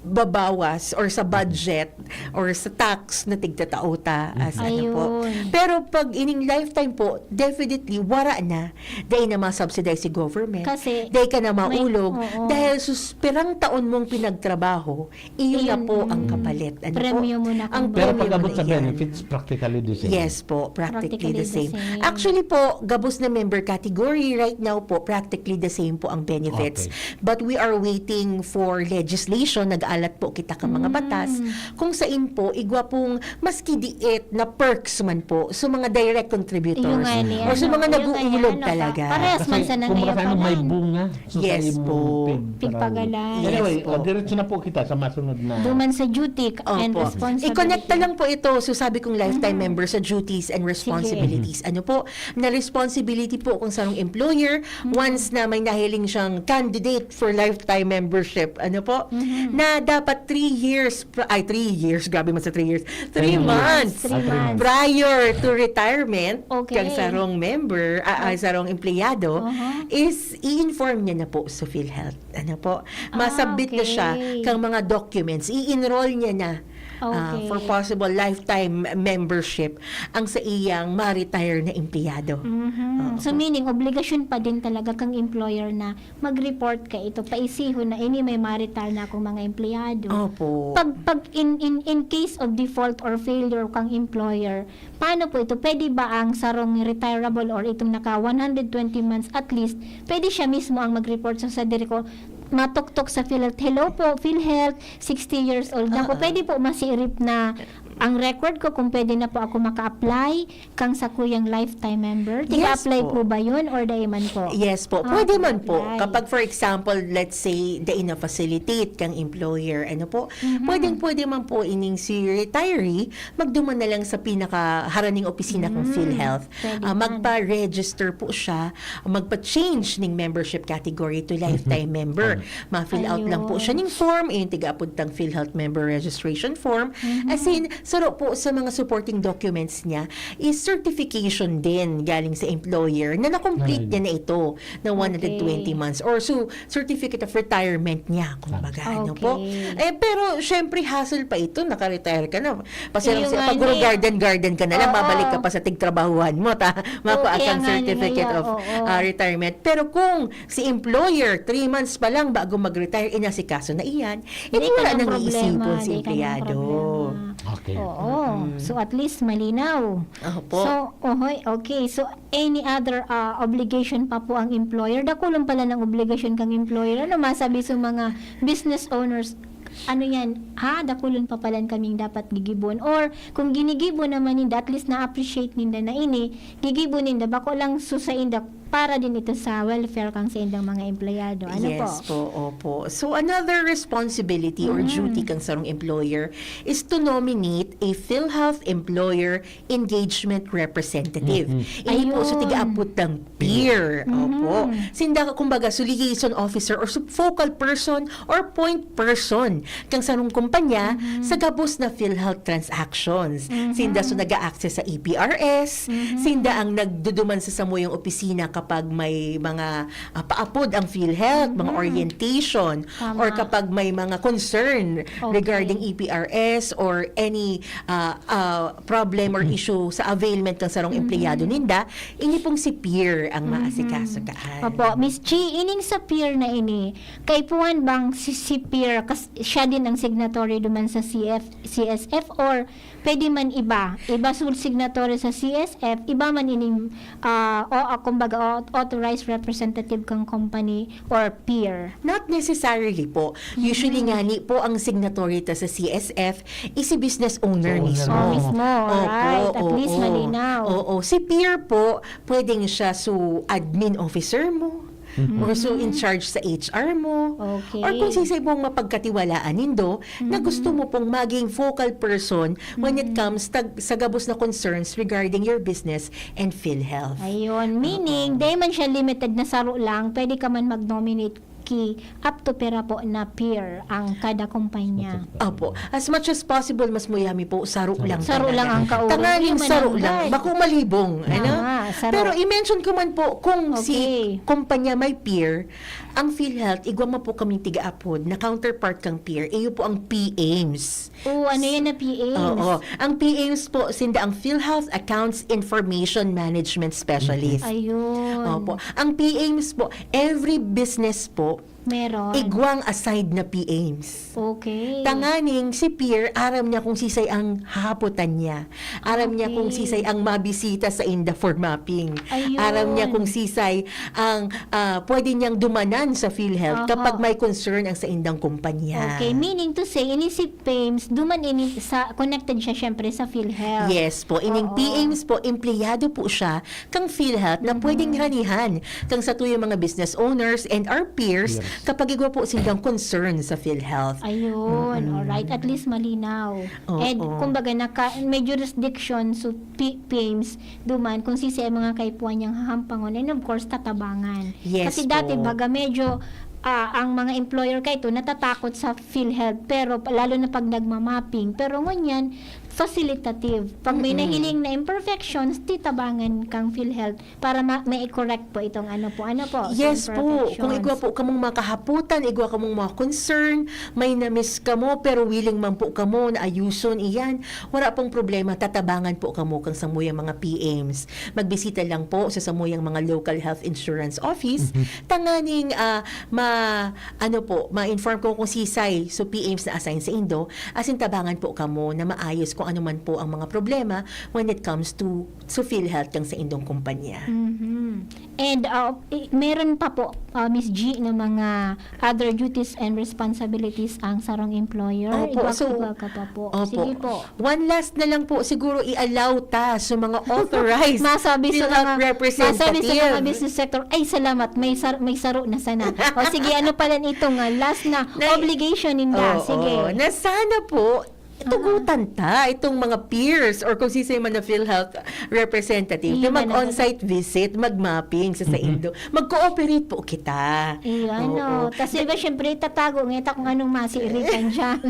tigbabawas or sa budget or sa tax na tigtatao ta as ano po. Ayun. Pero pag ining lifetime po, definitely, wara na. Dahil na ma-subsidize si government. Kasi Dahil ka na may- maulog. oo. Dahil sus, pirang taon mong pinagtrabaho, iyo na Ayun, po ang mm. kapalit. Ano Premyo po? mo na, Ang kumbaga. Pero premyo pag-abot mo sa na yan. benefits, practically the same. Yes po, practically, Practically the the same. same. Actually po, gabos na member category right now po, practically the same po ang benefits. Okay. But we are waiting for legislation, nag-alat po kita ka mga Mm. batas, kung sain po, igwa pong maski diit na perks man po sa mga direct contributors Yung nga niya, or sa no? mga Yung nga nag-uulog niya, no? talaga. Parehas man Kasi sa kung nangyayapon makasano may lang. bunga, so Yes sa imong po. pig- Pigpagalan. Yes Anyway, po. oh, diretso na po kita sa masunod na. Duman sa duty and Opo. responsibility. I-connect na lang po ito. So sabi kong lifetime Mhm. member sa duties and responsibilities. Ano po? Na responsibility po kung sarong employer, Mhm. once na may nahiling siyang candidate for lifetime membership, ano po? Mhm. Na dapat three years, pr- ay three years, grabe man sa three years, three Three months. Three months. Prior to retirement, Okay. kang sarong member, ah, ah, sarong empleyado, Aha. is i-inform niya na po sa PhilHealth. Ano po? Ah, Masubmit na siya okay. kang mga documents. I-enroll niya na ah, Okay. for possible lifetime membership ang sa iyang ma-retire na empleyado. Mhm. Oo. So meaning, obligasyon pa din talaga kang employer na mag-report ka ito, paisihon na ini may ma-retire na akong mga empleyado. Opo. Pag, pag in, in, in case of default or failure kang employer, paano po ito? Pwede ba ang sarong retirable or itong naka one hundred twenty months at least, pwede siya mismo ang mag-report sa sadiri ko, matuktok sa PhilHealth, "Hello po, PhilHealth, sixty years old na ako." Oo. Pwede po masirip na ang record ko kung pwede na po ako maka-apply kang sakuyang lifetime member? Yes Tiga-apply po. po ba yun or dai man po? Yes po, Ah, pwede man po. apply. Kapag, for example, let's say, dai na-facilitate kang employer, ano po, Mhm. pwedeng-pwede man po ining si retiree, magduman na lang sa pinaka-haraning opisina kang Mm, PhilHealth. pwede Ah, man. Magpa-register po siya, magpa-change ning membership category to lifetime member. Ma-fill out lang po siya Ayun. ning form, yung tiga-apod tang PhilHealth member registration form. Mhm. As in, saro po sa mga supporting documents niya, is certification din galing sa employer na na-complete Ay. niya na ito na one hundred twenty Okay. months or so certificate of retirement niya, kumbaga, ano po. Okay. Eh, pero syempre, hassle pa ito, naka-retire ka na. Pasensya Iyo siya, nga pag puro ni. garden-garden ka na lang, Oo. mabalik ka pa sa tigtrabahuhan mo, ta, makuha Okay, kang nga ni, certificate Naya, of oo. ah, retirement. Pero kung si employer, three months pa lang bago mag-retire, inasikaso na iyan, hindi Di ka wala nang nang problema, iisipon si di ka nang empleyado. problema. Okay. Oo. So at least malinaw. Opo. So, ohoy, okay. So any other ah, obligation pa po ang employer? Dakulon pala ng obligasyon kang employer. Ano masabi sa mga business owners? Ano yan? Ha? Dakulon pa pala kaming dapat gigibon. Or kung ginigibo naman ninda, at least na-appreciate ninda na ini, gigibo ninda, bako lang susainda para din ito sa welfare kang sa indang mga empleyado. Ano Yes po? po, opo. So another responsibility or Mm. duty kang sarong employer is to nominate a PhilHealth Employer Engagement Representative. Mhm. Ini po sa Ayun. tiga-apod ng peer. Opo. Mhm. Sinda, kumbaga, so liaison officer or so focal person or point person kang sarong kumpanya sa gabos na PhilHealth transactions. Sinda so nag-a-access sa E P R S, sinda ang nagduduman sa samuyang opisina kapag may mga, ah, paapod ang PhilHealth, mga orientation, Tama. or kapag may mga concern Okay. regarding E P R S or any, ah, ah, problem or issue sa availment kang sarong empleyado ninda, ini pong si peer ang maasikaso kaan. Opo, Miss G, ining sa peer na ini, kaipuhan bang si, si peer, kas-, siya din ang signatory duman sa C F, C S F, or pwede man iba? Iba sud signatory sa C S F, iba man ining, ah, o, ah, kumbaga, au-, authorized representative kang company or peer? Not necessarily po. Usually ngani po ang signatory ta sa C S F is si business owner Sa owner mismo. Oh, mismo. Opo, Alright. At least oo. malinaw. Oo. Si peer po, pwedeng siya so admin officer mo, Mhm. or so in charge sa H R mo, Okay. or kung sisay mong mapagkatiwalaan nindo na Mhm. gusto mo pong maging focal person when it Mhm. comes tag-, sa gabos na concerns regarding your business and PhilHealth. Ayun. Meaning, Oo. di man siya limited na saro lang, pwede ka man mag-nominate ki up to pira po na peer ang kada kumpanya. Opo. As much as possible, mas muyami po, saro lang Saro lang talaga. ang kauro. Tanganing Yun man saro ang lang. bad. Bako malibong, ano? Tama, saro. Pero i-mention ko man po, kung si Okay. kumpanya may peer, ang PhilHealth, igwa man po kaming tiga-apod na counterpart kang peer. Iyo po ang P A I M S. Oh, ano yan na P A I M S? Oo. Ang P A I M S po, sinda ang PhilHealth Accounts Information Management Specialist. Ayun. Opo. Ang P A I M S po, every business po, Meron. igwang assigned na P A I M S. Okay. Tanganing si peer, aram niya kung sisay ang hahapotan niya. Aram niya kung Okay. sisay ang mabisita sainda for mapping. Ayun. Aram niya kung sisay ang, ah, pwede niyang dumanan sa PhilHealth Aha. kapag may concern ang saindang kumpanya. Okay, meaning to say, ini si P A I M S, duman ini sa, connected siya syempre sa PhilHealth. Yes po, ining Oo. P A I M S po, empleyado po siya kang PhilHealth na Mhm. pwedeng ranihan kang satuyang mga business owners and our peers Yes. kapag igwa po sindang concern sa PhilHealth. Ayun, Mm-mm. alright. At least malinaw. Oo. And kumbaga, naka, may jurisdiction, so P-, P A I M S, duman kung sisay ang mga kaipuhan niyang hahampangon. And of course, tatabangan. Yes Kasi dati, po. baga medyo, ah, ang mga employer kaito natatakot sa PhilHealth, pero pa-, lalo na pag nagmamapping. Pero ngunyan, facilitative. Pag may Mm-mm. nahiling na imperfections, titabangan kang PhilHealth para ma-, ma-correct po itong ano po, ano po, sa Yes po. Kung imperfections. igwa po kamong makahaputan, igwa kamong mga concern, may na-miss kamo, pero willing man po kamo na ayuson iyan, wala pong problema, tatabangan po kamo kang samuyang mga P A I M S. Magbisita lang po sa samuyang mga local health insurance office, Mhm. tanganing, ah, ma-, ano po, ma-inform ko kung sisay, so P A I M S na assign saindo, asin tabangan po kamo na maayos kung ano man po ang mga problema when it comes to, so PhilHealth kang saindong kumpanya. Mhm. And, uh, i-, meron pa po, uh, Miss G, na mga other duties and responsibilities ang sarong employer? Opo, Igwa, so, igwa ka pa po. opo. Sige po. One last na lang po, siguro i-allow ta sa mga authorized Masabi sa PhilHealth mga, masabi sa mga representative. business sector, "Ay, salamat, may sar-, may saro na sana." O sige, ano pala nitong, ah, last na Na-, obligation ninda? Oo, Sige. na sana po, Aha. tugutan ta itong mga peers or kung sisay man na PhilHealth representative Iyo na na mag-on-site visit, mag-mapping sa Mhm. saindo. Mag-cooperate po kita. Iyo, Oo. ano. Kasi iba, syempre, tatago ngeta kung anong masiiritan dyan.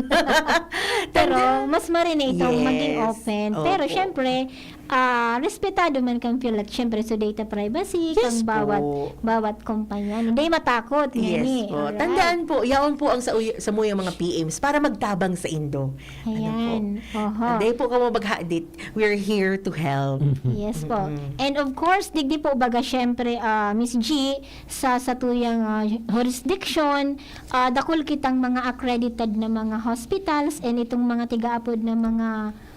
Pero Tanda- mas marine itong Yes. maging open. Pero Opo. syempre, ah, respetado man kang PhilHealth, syempre, sa data privacy, Yes kang bawat, po. bawat kumpanya. Hindi matakot, Yes ngani. po. Alright. Tandaan po, yaon po ang sa uy-, samuyang mga P Ms para magtabang saindo. Ano po? Ayan. Oho. Hindi po kamo maghadit. We're here to help. Mhm. Yes po. Mm-mm. And of course, digdi po baga, syempre, ah, Miss G, sa satuyang, ah, jurisdiction, ah, dakul kitang mga accredited na mga hospitals and itong mga tigaapod na mga,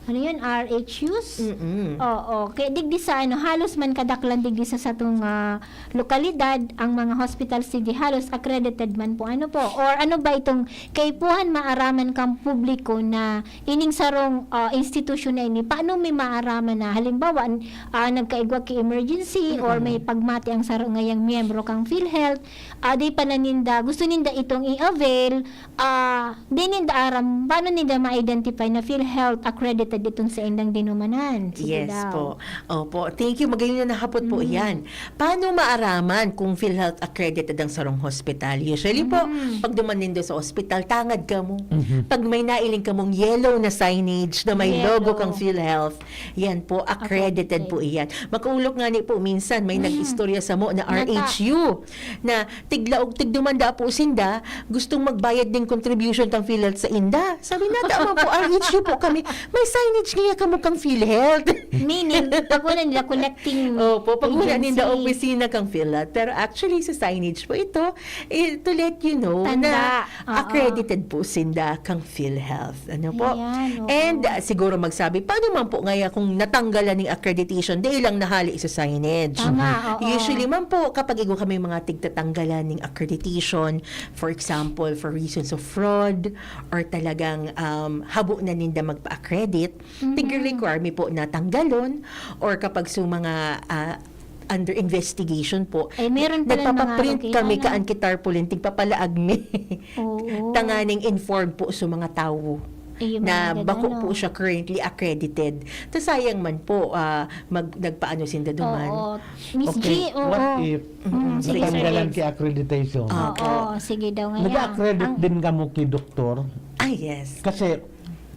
ano yun, R H Us? Mm-mm. Oo. Kaya digdi sa, ano, halos man kadaklan digdi sa satong, ah, lokalidad, ang mga hospitals digdi halos accredited man po. Ano po? Or ano ba itong kaipuhan maaraman kang publiko na ining sarong, ah, institusyon na ini? Paano mi maaraman na, halimbawa, n-, ah, nagkaigwa ki emergency or Mm-mm. may pagmati ang saro ngayang miyembro kang PhilHealth, ah, di pa na ninda, gusto ninda itong i-avail, ah, di ninda aram, paano ninda ma-identify na PhilHealth accredited Ditong saindang dinumanan. Sige Yes daw. po. Opo. Thank you. Magayon na nahapot po Mm. yan. Paano maaraman kung PhilHealth accredited ang sarong hospital? Usually po, Mm. pag duman nindo sa hospital, tangad kamo. Mhm. Pag may nailing kamong yellow na signage na may Yellow. logo kang PhilHealth, yan po, accredited Accredited. po iyan. Makaulok nga ni po, minsan may Mm. nag-istorya samo na Nata- R H U na tiglaog, tigdumanda po sinda, gustong magbayad ning contribution kang PhilHealth sa inda. Sabi na, "Tama po, R H U po kami. May signage niya kamo kang PhilHealth." Meaning, pag una nila collecting Opo, pag una ninda agency. opisina kang PhilHealth. Pero actually, sa signage po ito, eh, to let you know Tanda. na Oo. accredited po sinda kang PhilHealth. Ano po? Ayan, oo. And, ah, siguro magsabi, "Paano man po ngaya kung natanggalan ng accreditation, di lang nahali sa signage?" Tama, oo. Usually man po, kapag igwa kami mga tigtatanggalan ng accreditation, for example, for reasons of fraud, or talagang, um, habo na ninda magpa-accredit, Mhm. tig-require mi po na tanggalon, or kapag sa mga, ah, under investigation po, Eh, meron palang mga nagpapaprint okay, kami ano? kaan ki tarpaulin, tigpapalaag mi. Oo. Tanganing informed po sa mga tawo Eh, yung na mga bako ganun, po no? siya currently accredited. Ta sayang man po, ah, mag-, nagpaano sinda duman. Oo. Miss Okay, G, oo. what if Mm, sige, Sir natanggalan Rex. ki accreditation? Ah. Oo, sige daw nga yan. Nag-accredit Ang din kamo ki doktor? Ah, yes. Kasi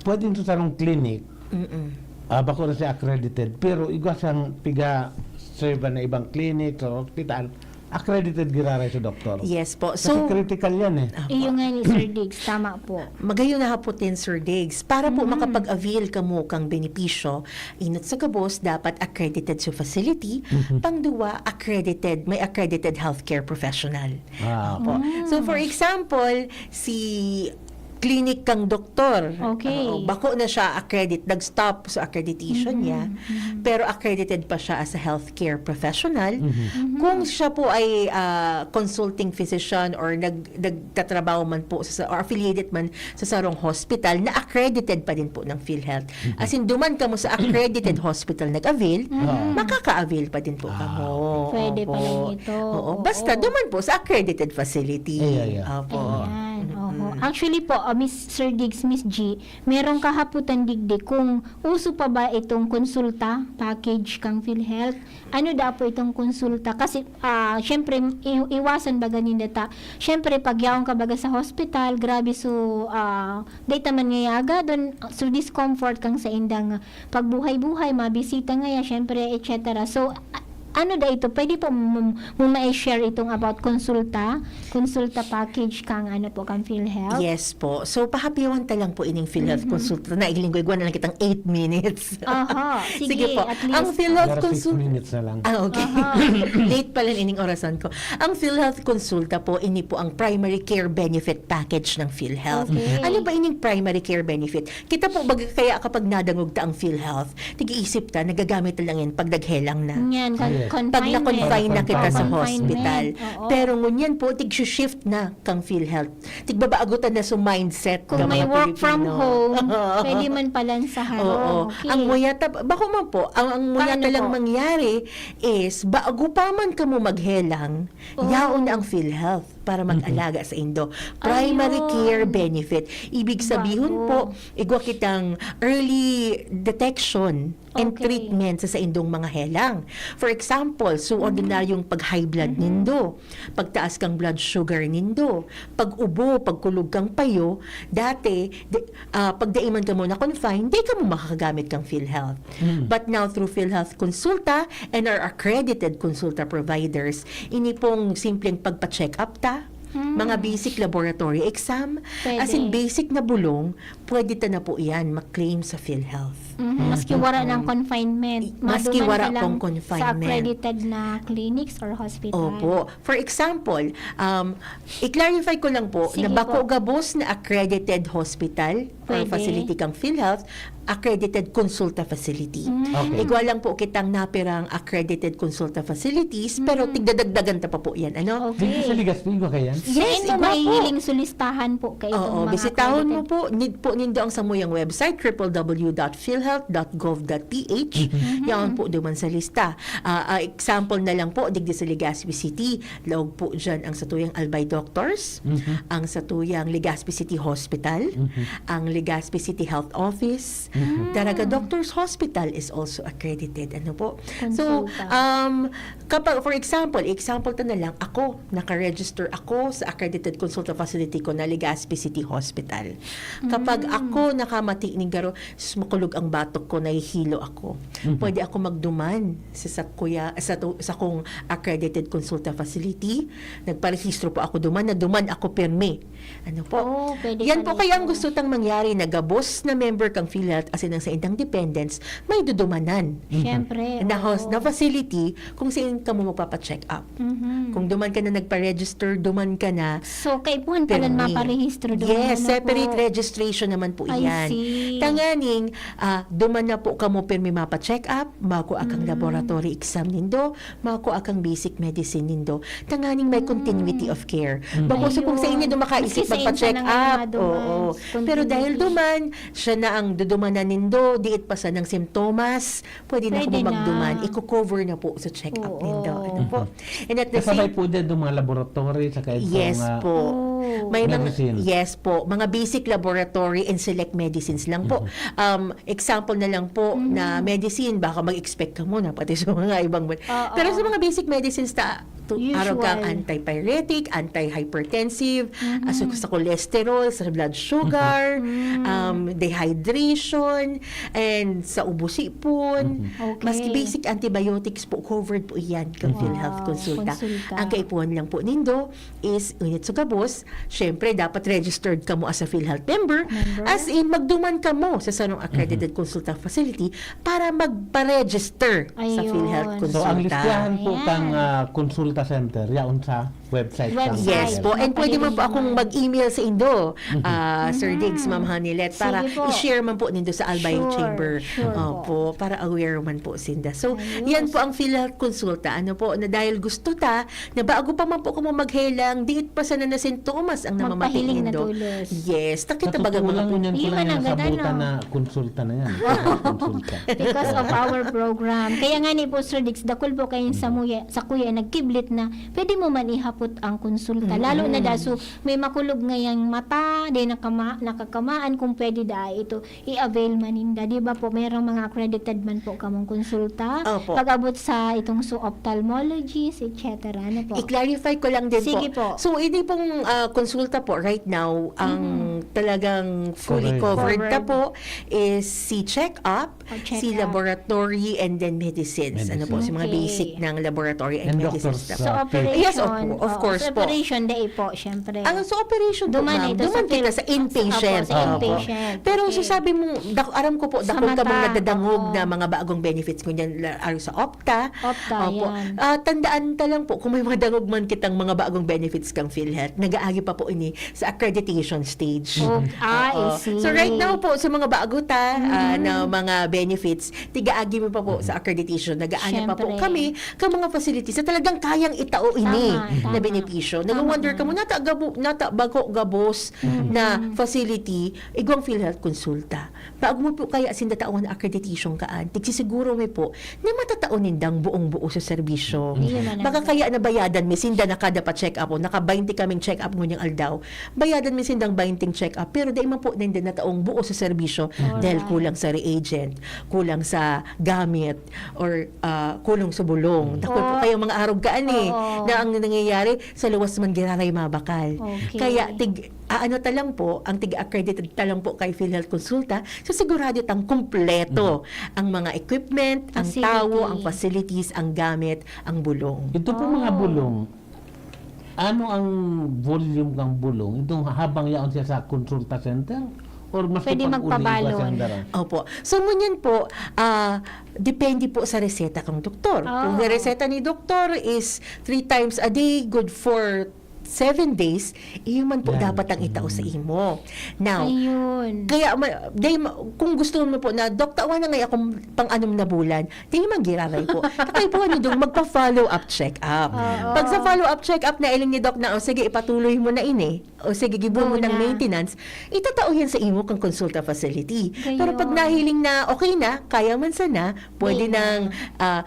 pwedeng sa sarong clinic, Mm-mm. ah, bako na siya accredited, pero igwa siyang piga-serve na ibang clinic o hospital, accredited giraray sa doktor. Yes po. Kasi So, critical yan eh. Opo. Iyo nga ni Sir Diggs, tama po. Magayon na hapotin, Sir Diggs. Para po Mm. makapag-avail kamo kang benepisyo, inot sa gabos, dapat accredited sa facility. Mhm. Pangduwa, accredited, may accredited healthcare professional. Ah. Opo. Mm. So, for example, si clinic kang doktor. Okay. Oo, bako na siya accredit, nag-stop sa accreditation Mhm, niya, mhm. pero accredited pa siya as a healthcare professional. Mhm. Mhm. Kung siya po ay, ah, consulting physician or nag-, nagtatrabaho man po sa, or affiliated man sa sarong hospital na accredited pa din po ng PhilHealth. Mhm. As in, duman kamo sa accredited hospital nag-avail, Mhm. makaka-avail pa din po Ah, kamo. okay. Pwede pa Opo. lang ito. Oo, Oo. basta duman po sa accredited facility. Ay, ay, ay. Opo. Ayan, Mm-mm. oho. Actually po, ah, Miss Sir Diggs, Miss G, merong kahapotan digdi kung uso pa ba itong konsulta package kang PhilHealth. Ano daw po itong konsulta? Kasi, ah, syempre, i-, iwasan baga ninda ta. Syempre, pag yaon ka baga sa hospital, grabe, so, ah, di ta man ngayaga, don, so, discomfort kang sa indang pagbuhay-buhay, mabisita ngaya, syempre, et cetera. So, a-, ano da ito? Pwede po mo, mo ma-share itong about konsulta? Konsulta package kang, ano po, kang PhilHealth? Yes po. So, pahapyawan ta lang po ining PhilHealth Mhm. Consulta. Nailing ko, igwa na lang kitang eight minutes. Aha, sige, Sige po. at Ang least. PhilHealth Pero six Consulta minutes na lang. Ah, okay. Aha. Late pala ining orasan ko. Ang PhilHealth Consulta po, ini po ang primary care benefit package ng PhilHealth. Okay. Ano ba ining primary care benefit? Kita po, baga kaya kapag nadangog ta ang PhilHealth, nag-iisip ta, nagagamit ta lang yan pag naghelang na. Yan, Ah, yes. Pag confinement. na-confine na kita sa Confinement. hospital. Oo. Pero ngunyan po, tig-shift na kang PhilHealth. Tigbabaagutan na sa mindset Kung ng may mga work from Pilipino. home, pwede man pala sa harong. Oo. Okay. Ang muya ta-, bako man po, ang, ang muya Paano talang po? mangyari is, bago pa man kamo maghelang, Oh. yaon na ang PhilHealth para Mhm. mag-alaga sa indo. Primary Ayun. care benefit. Ibig sabihin Bago. po, igwa kitang early detection and Okay. treatment sa saindong mga helang. For example, so Mhm. ordinaryong pag-high blood Mhm. nindo, pagtaas kang blood sugar nindo, pag-ubo, pagkulog kang payo, dati, di, ah, pag dai man kamo na-confine, di kamo makakagamit kang PhilHealth. Mm. But now, through PhilHealth Consulta and our accredited Consulta providers, ini pong simpleng pagpa-check up ta, Mm. mga basic laboratory exam, Pwede. as in basic na bulong, pwede ta na po iyan ma-claim sa PhilHealth. Mhm, maski wala ng Mm-mm. confinement, Maski maduman wala ka lang pong sa confinement. accredited na clinics or hospital. Opo. For example, um, i-clarify ko lang po Sige na bako po. gabos na accredited hospital or Pwede. facility kang PhilHealth, accredited consulta facility. Mm. Okay. Igwa lang po kitang napirang accredited consulta facilities, pero Mm. tigdadagdagan ta pa po yan, ano? Okay. Dito sa Legazpi, igwa kayan? Yes, Yes, ito igwa po. mahihiling sulistahan po kayo Oo, itong mga bisitahon mo accredited. po, need po nindo ang samuyang website, triple W dot philhealth dot gov dot P H. Mhm. Yaon po duman sa lista. Ah, ah, example na lang po, digdi sa Legazpi City, laog po dyan ang satuyang Albay Doctors, Mhm. ang satuyang Legazpi City Hospital, Mhm. ang Legazpi City Health Office, Daraga Doctors Hospital is also accredited. Ano po? So, um, kapag, for example, example ta na lang, ako, naka-register ako sa accredited consulta facility ko na Legazpi City Hospital. Kapag ako nakamati ning garo, s-, makulog ang batok ko, nahihilo ako. Pwede ako magduman sa, sa kuya, sa, to-, sa kong accredited consulta facility. Nagparehistro po ako duman, na duman ako pirmi. Ano po? Oh, pwede Yan pala po kaya ang ito. gusto tang mangyari na gabos na member kang PhilHealth asin ang saindang dependents, may dudumanan. Siyempre, Na, hos- oo. na facility kung saan ka mo magpapa-check up. Mhm. Kung duman ka na nagpa-register, duman ka na. So, kaipuhan pa lang Pirmi. maparehistro doon, Yes, ano separate po? registration naman po I iyan. see. Tanganing, ah, duman na po kamo pirmi mapa-check up, makua kang Mm. laboratory exam nindo, makua kang basic medicine nindo. Tanganing may Mm. continuity of care. Mm. Bako sa kung sa inyo Ayun. duman makaisip Maski sa magpa-check insan na nga up. duman, Oo. Pero dahil continuity. duman, siya na ang dudumanan nindo, diit pa sa nang simptomas, pwede na Pwede kamo na. magduman. Iko-cover na po sa check-up Oo. nindo. Ano po? Mhm. And at the Kasabay same po din itong mga laboratory, saka itong, Yes ah, po. Oh. May mga, Medicine. yes po. Mga basic laboratory and select medicines lang po. Mhm. Um, example na lang po Mhm. na medicine, baka mag-expect ka muna, pati sa mga ibang med-, Oo. Pero sa mga basic medicines, ta, tu-, Usual. arog kang antipyretic, antihypertensive, Mhm. ah, sa, sa cholesterol, sa blood sugar, Mhm. um, dehydration, and sa ubo sipon. Mhm. Okay. Maski basic antibiotics po, covered po iyan kang Wow. PhilHealth Consulta. Consulta. Ang kaipuhan lang po nindo is, init sa gabos, syempre, dapat registered kamo as a PhilHealth member. Member. As in, magduman kamo sa sarong accredited Mhm. consulta facility para magpa-register sa Ayun. PhilHealth So, ang Consulta. listahan po Ayan. kang, ah, consulta center, yaon sa website Website. kang Yes po. And pwede man po Mapahiling akong naman. mag-email sa indo, Mhm. ah, Sir Mhm. Diggs, Ma'am Hanilet, para Sige po. i-share man po nindo sa Albay Sure. Chamber. Sure po. Opo, para aware man po sinda. So, Ayos. yan po ang PhilHealth Consulta. Ano po, na dahil gusto ta, na bago pa man po kamo maghelang, diit pa sana na sintomas ang namamati Magpahiling na nindo. tulos. Yes, takita Sa baga totoo mga lang, po. yan po Yun lang man yung ang ganda, nasabutan no? na konsulta na yan. Konsulta. Because of our program. Kaya nga ni po, Sir Diggs, dakul po kayong Mm. samuya, sa kuya, nagkiblit na pwede mo man ihapot ang konsulta. Mm. Lalo na da, so, may makulog ngayang mata, di nakama-, nakakamaan, kung pwede da, ito, i-avail man ninda. Di ba po, mayroong mga accredited man po kamong konsulta? Opo. Pag-abot sa itong so ophthalmologist, et cetera. Ano po? I-clarify ko lang din Sige po. po. So, ini pong, ah, konsulta po right now, ang Mhm. talagang fully Covered. covered na Covered. po is si check-up, O, check-up. si laboratory, and then medicines. Ano po, Medicine. si mga Okay. basic ng laboratory and And medicines doctors, na po. So, uh, operation, Yes, of, of oo, course sa po. operation, dai po, syempre. Ang sa operation po, Duman ma'am, ito sa duman kita pil-, sa inpatient. opo, sa Opo. inpatient. Pero Okay. sasabi mo, dak-, aram ko po, Sa dakul ka mga mata, nadadangog oo. na mga bagong benefits, ngunyan, la-, aro sa opta. Opta, Opo. yan. Ah, tandaan ta lang po, kung may mga dangog man kitang mga bagong benefits kang PhilHealth, nag-aagi pa po ini sa accreditation stage. Oh, ah, I Oo. see. So, right now po, sa mga bago ta, ah, Mhm. na mga benefits, tigaagi mo pa po Mhm. sa accreditation. Nag-aani pa po Siyempre. kami ka mga facilities na talagang kayang itao ini Tama, na tama. benepisyo. Tama Nag-wonder ka yan. mo, nata gabo-, nata bako gabos Mhm. na facility, igwang PhilHealth Consulta. Bago mo po kaya sinda tawan accreditation kaan, tigsisiguro mi po na matatao nindang buong-buo sa serbisyo. Iyon na Baka lang. kaya nabayadan mi sinda na kada pa-check-up, o naka-baynte kaming check-up ngunyan aldaw. Bayadan mi sindang baynteng check-up, pero dai man po ninda nataong buo sa serbisyo Alright. dahil kulang sa reagent, kulang sa gamit, or, ah, kulang sa bulong. Dakul po Oo. kayong mga arog kaan eh, Oo. na ang nangyayari, sa luwas man giraray mabakal. Okay. Kaya tig-, aano ta lang po, ang tig-accredited ta lang po kay PhilHealth Consulta, so sigurado tang kumpleto Mhm. ang mga equipment, ang Facility. tawo, ang facilities, ang gamit, ang bulong. Ito po mga Oh. bulong, ano ang volume ng bulong? Itong habang yaon siya sa consulta center? Or mas Pwede pag-uling magpabalon. pa siya ang dara? Opo. So, ngunyan po, ah, depende po sa reseta kang doktor. Kung Oh. reseta ni doktor is three times a day, good for seven days, iyo man po Yan. dapat ang itao sa Mm. imo. Now, Ayun. kaya ma-, dahil ma-, kung gusto mo po na, "Dok, tawan na ngay akong pang-anom na bulan," di man giraray po. Takay po, ano, dong, magpa-follow-up check-up. Oo. Pag sa follow-up check-up, nailing ni Doc na, "O, sige, ipatuloy mo na ini. O, sige, gibo Go mo ng na. maintenance," itatao yan sa imo kang consulta facility. Gayon. Pero pag nahiling na okay na, kaya man sana, pwede Di na. nang, ah,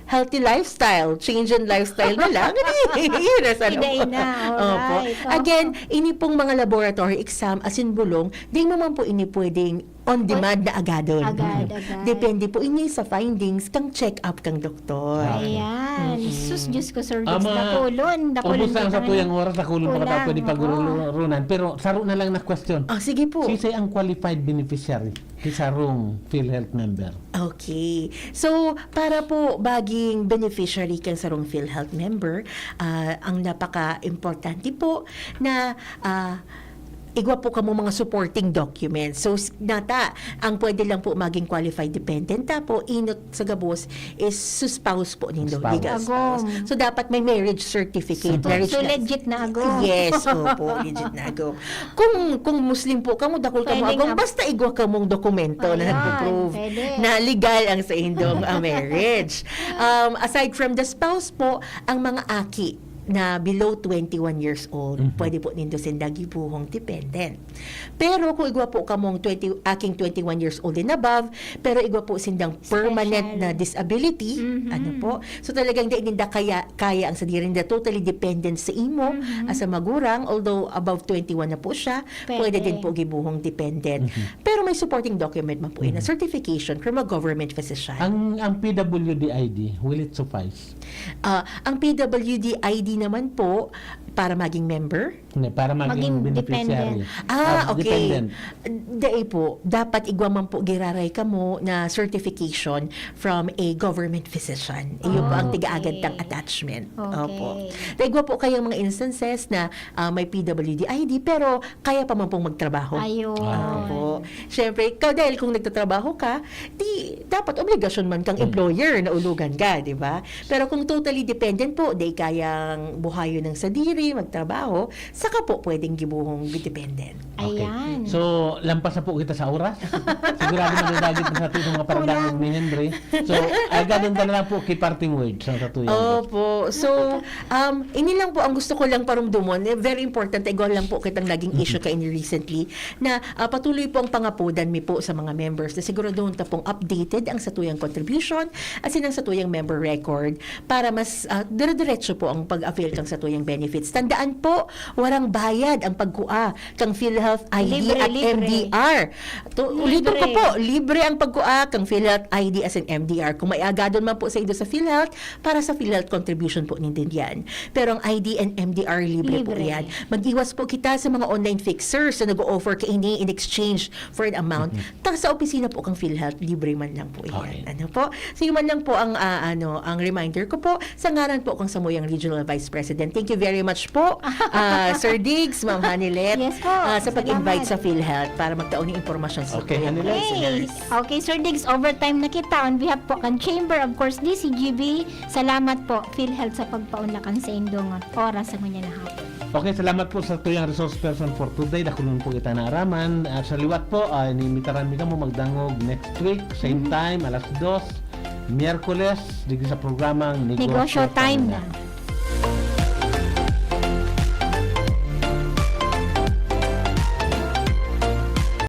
healthy lifestyle, change in lifestyle na lang. Iyon na sana Iday po. na, Opo. alright. Opo. Again, ini pong mga laboratory exam, asin bulong, di mo man po ini pwedeng on demand na agadon. Agad, agad. Depende po ini sa findings kang check-up kang doktor. Ayan. Mm-mm. Sus, Diyos ko, Sir Ah, Diggs. ma- Dakulon, dakulon Ubus lang sa kita tuyang ngayon. oras, dakulon pa kita Kulang, pwede oo. pag-ururunan. Pero saro na lang na question. Ah, sige po. Sisay ang qualified beneficiary? Sisarong PhilHealth member. Okay. So, para po maging beneficiary kang sarong PhilHealth member, ah, ang napaka-importante po na ah, igwa po kamo mga supporting documents. So, s- nata, ang pwede lang po maging qualified dependent ta po, inot sa gabos is su spouse po nindo, Spouse. legal spouse. Agom. So, dapat may marriage certificate. So, marriage so legit na agom. Yes, opo, legit na agom. Kung, kung Muslim po kamo, dakul kamo Pwede agom, nga. Basta igwa kamong dokumento na Ayan, nagpo-prove pwede. na legal ang sa indong ah, marriage. Um, aside from the spouse po, ang mga aki na below twenty-one years old, Mhm. pwede po nindo sinda gibuhong dependent. Pero kung igwa po kamong twenty, aking twenty-one years old and above, pero igwa po sindang permanent Special. na disability, Mhm. ano po, so talagang di ninda kaya, kaya ang sadiri ninda, totally dependent sa imo, Mhm. ah, sa magurang, although above twenty-one na po siya, pwede, Pwede. din po gibuhong dependent. Mhm. Pero may supporting document man po, yun, na Mhm. certification from a government physician. Ang ang P W D I D, will it suffice? Ah, ang P W D I D naman po, para maging member, Hindi, para maging, Maging beneficiary. dependent. Ah, okay. Dependent. Dai po, dapat igwa man po giraray kamo na certification from a government physician. Iyo po ang Okay. tigaagad tang attachment. Okay. Opo. Dai igwa po kayang mga instances na ah, may P W D I D pero kaya pa man pong magtrabaho. Ayun. Ah, Opo. Siyempre, ikaw dahil kung nagtatrabaho ka, di dapat obligasyon man kang Mm. employer na ulugan ka, di ba? Pero kung totally dependent po, di kayang buhayon ng sadiri, magtrabaho, saka po pwedeng gibuhong dependent. Okay. Ayan. So, lampas na po kita sa oras. Sigurado madadagit na sa ating mga parandangan ni Henry. So, agadon ta na lang po kay parting words ang sa tuyang. Opo. So, um, ini lang po ang gusto ko lang parumdumon. Eh, very important. Igwa lang po kitang naging issue kaini recently na ah, patuloy po ang pangapodan mi po sa mga members na siguraduhon ta pong updated ang satuyang contribution at sinang satuyang member record para mas ah, dire-diretso po ang pag-avail kang satuyang benefits. Tandaan po, warang bayad ang pagkua kang PhilHealth I D Libre, at libre. M D R. To, Libre. uliton ko po, libre ang pagkua kang PhilHealth I D as an M D R. Kung may agadon man po sa indo sa PhilHealth, para sa PhilHealth contribution po nindo yan. Pero ang I D and M D R libre, po Libre. yan. Mag-iwas po kita sa mga online fixers na nag-o-offer kaini in exchange for an amount. Ta sa opisina po kang PhilHealth, libre man lang po yan. Okay. Ano po? So, yun man lang po ang, ah, ano, ang reminder ko po sa ngaran po kang samuyang Regional Vice President. Thank you very much po, ah, Sir Diggs, Ma'am Hanilet, Yes po. ah, sa pag-invite Salamat. sa PhilHealth para magtaon ng impormasyon sa Okay, mga Hanilet. Okay. listeners. Okay, Sir Diggs, overtime na kita. On behalf po kan Chamber, of course, D C G B, salamat po, PhilHealth, sa pagpaunlakan sa indong oras sa ngunyan na hapon. Okay, salamat po sa tuyang resource person for today. Dakulon po kita na araman. At sa liwat po, uh, inimbitaran mi kamo magdangog next week, same Mhm. time, alas dos, Miyerkules, digdi sa programang Negosyo, Negosyo time Tayo na.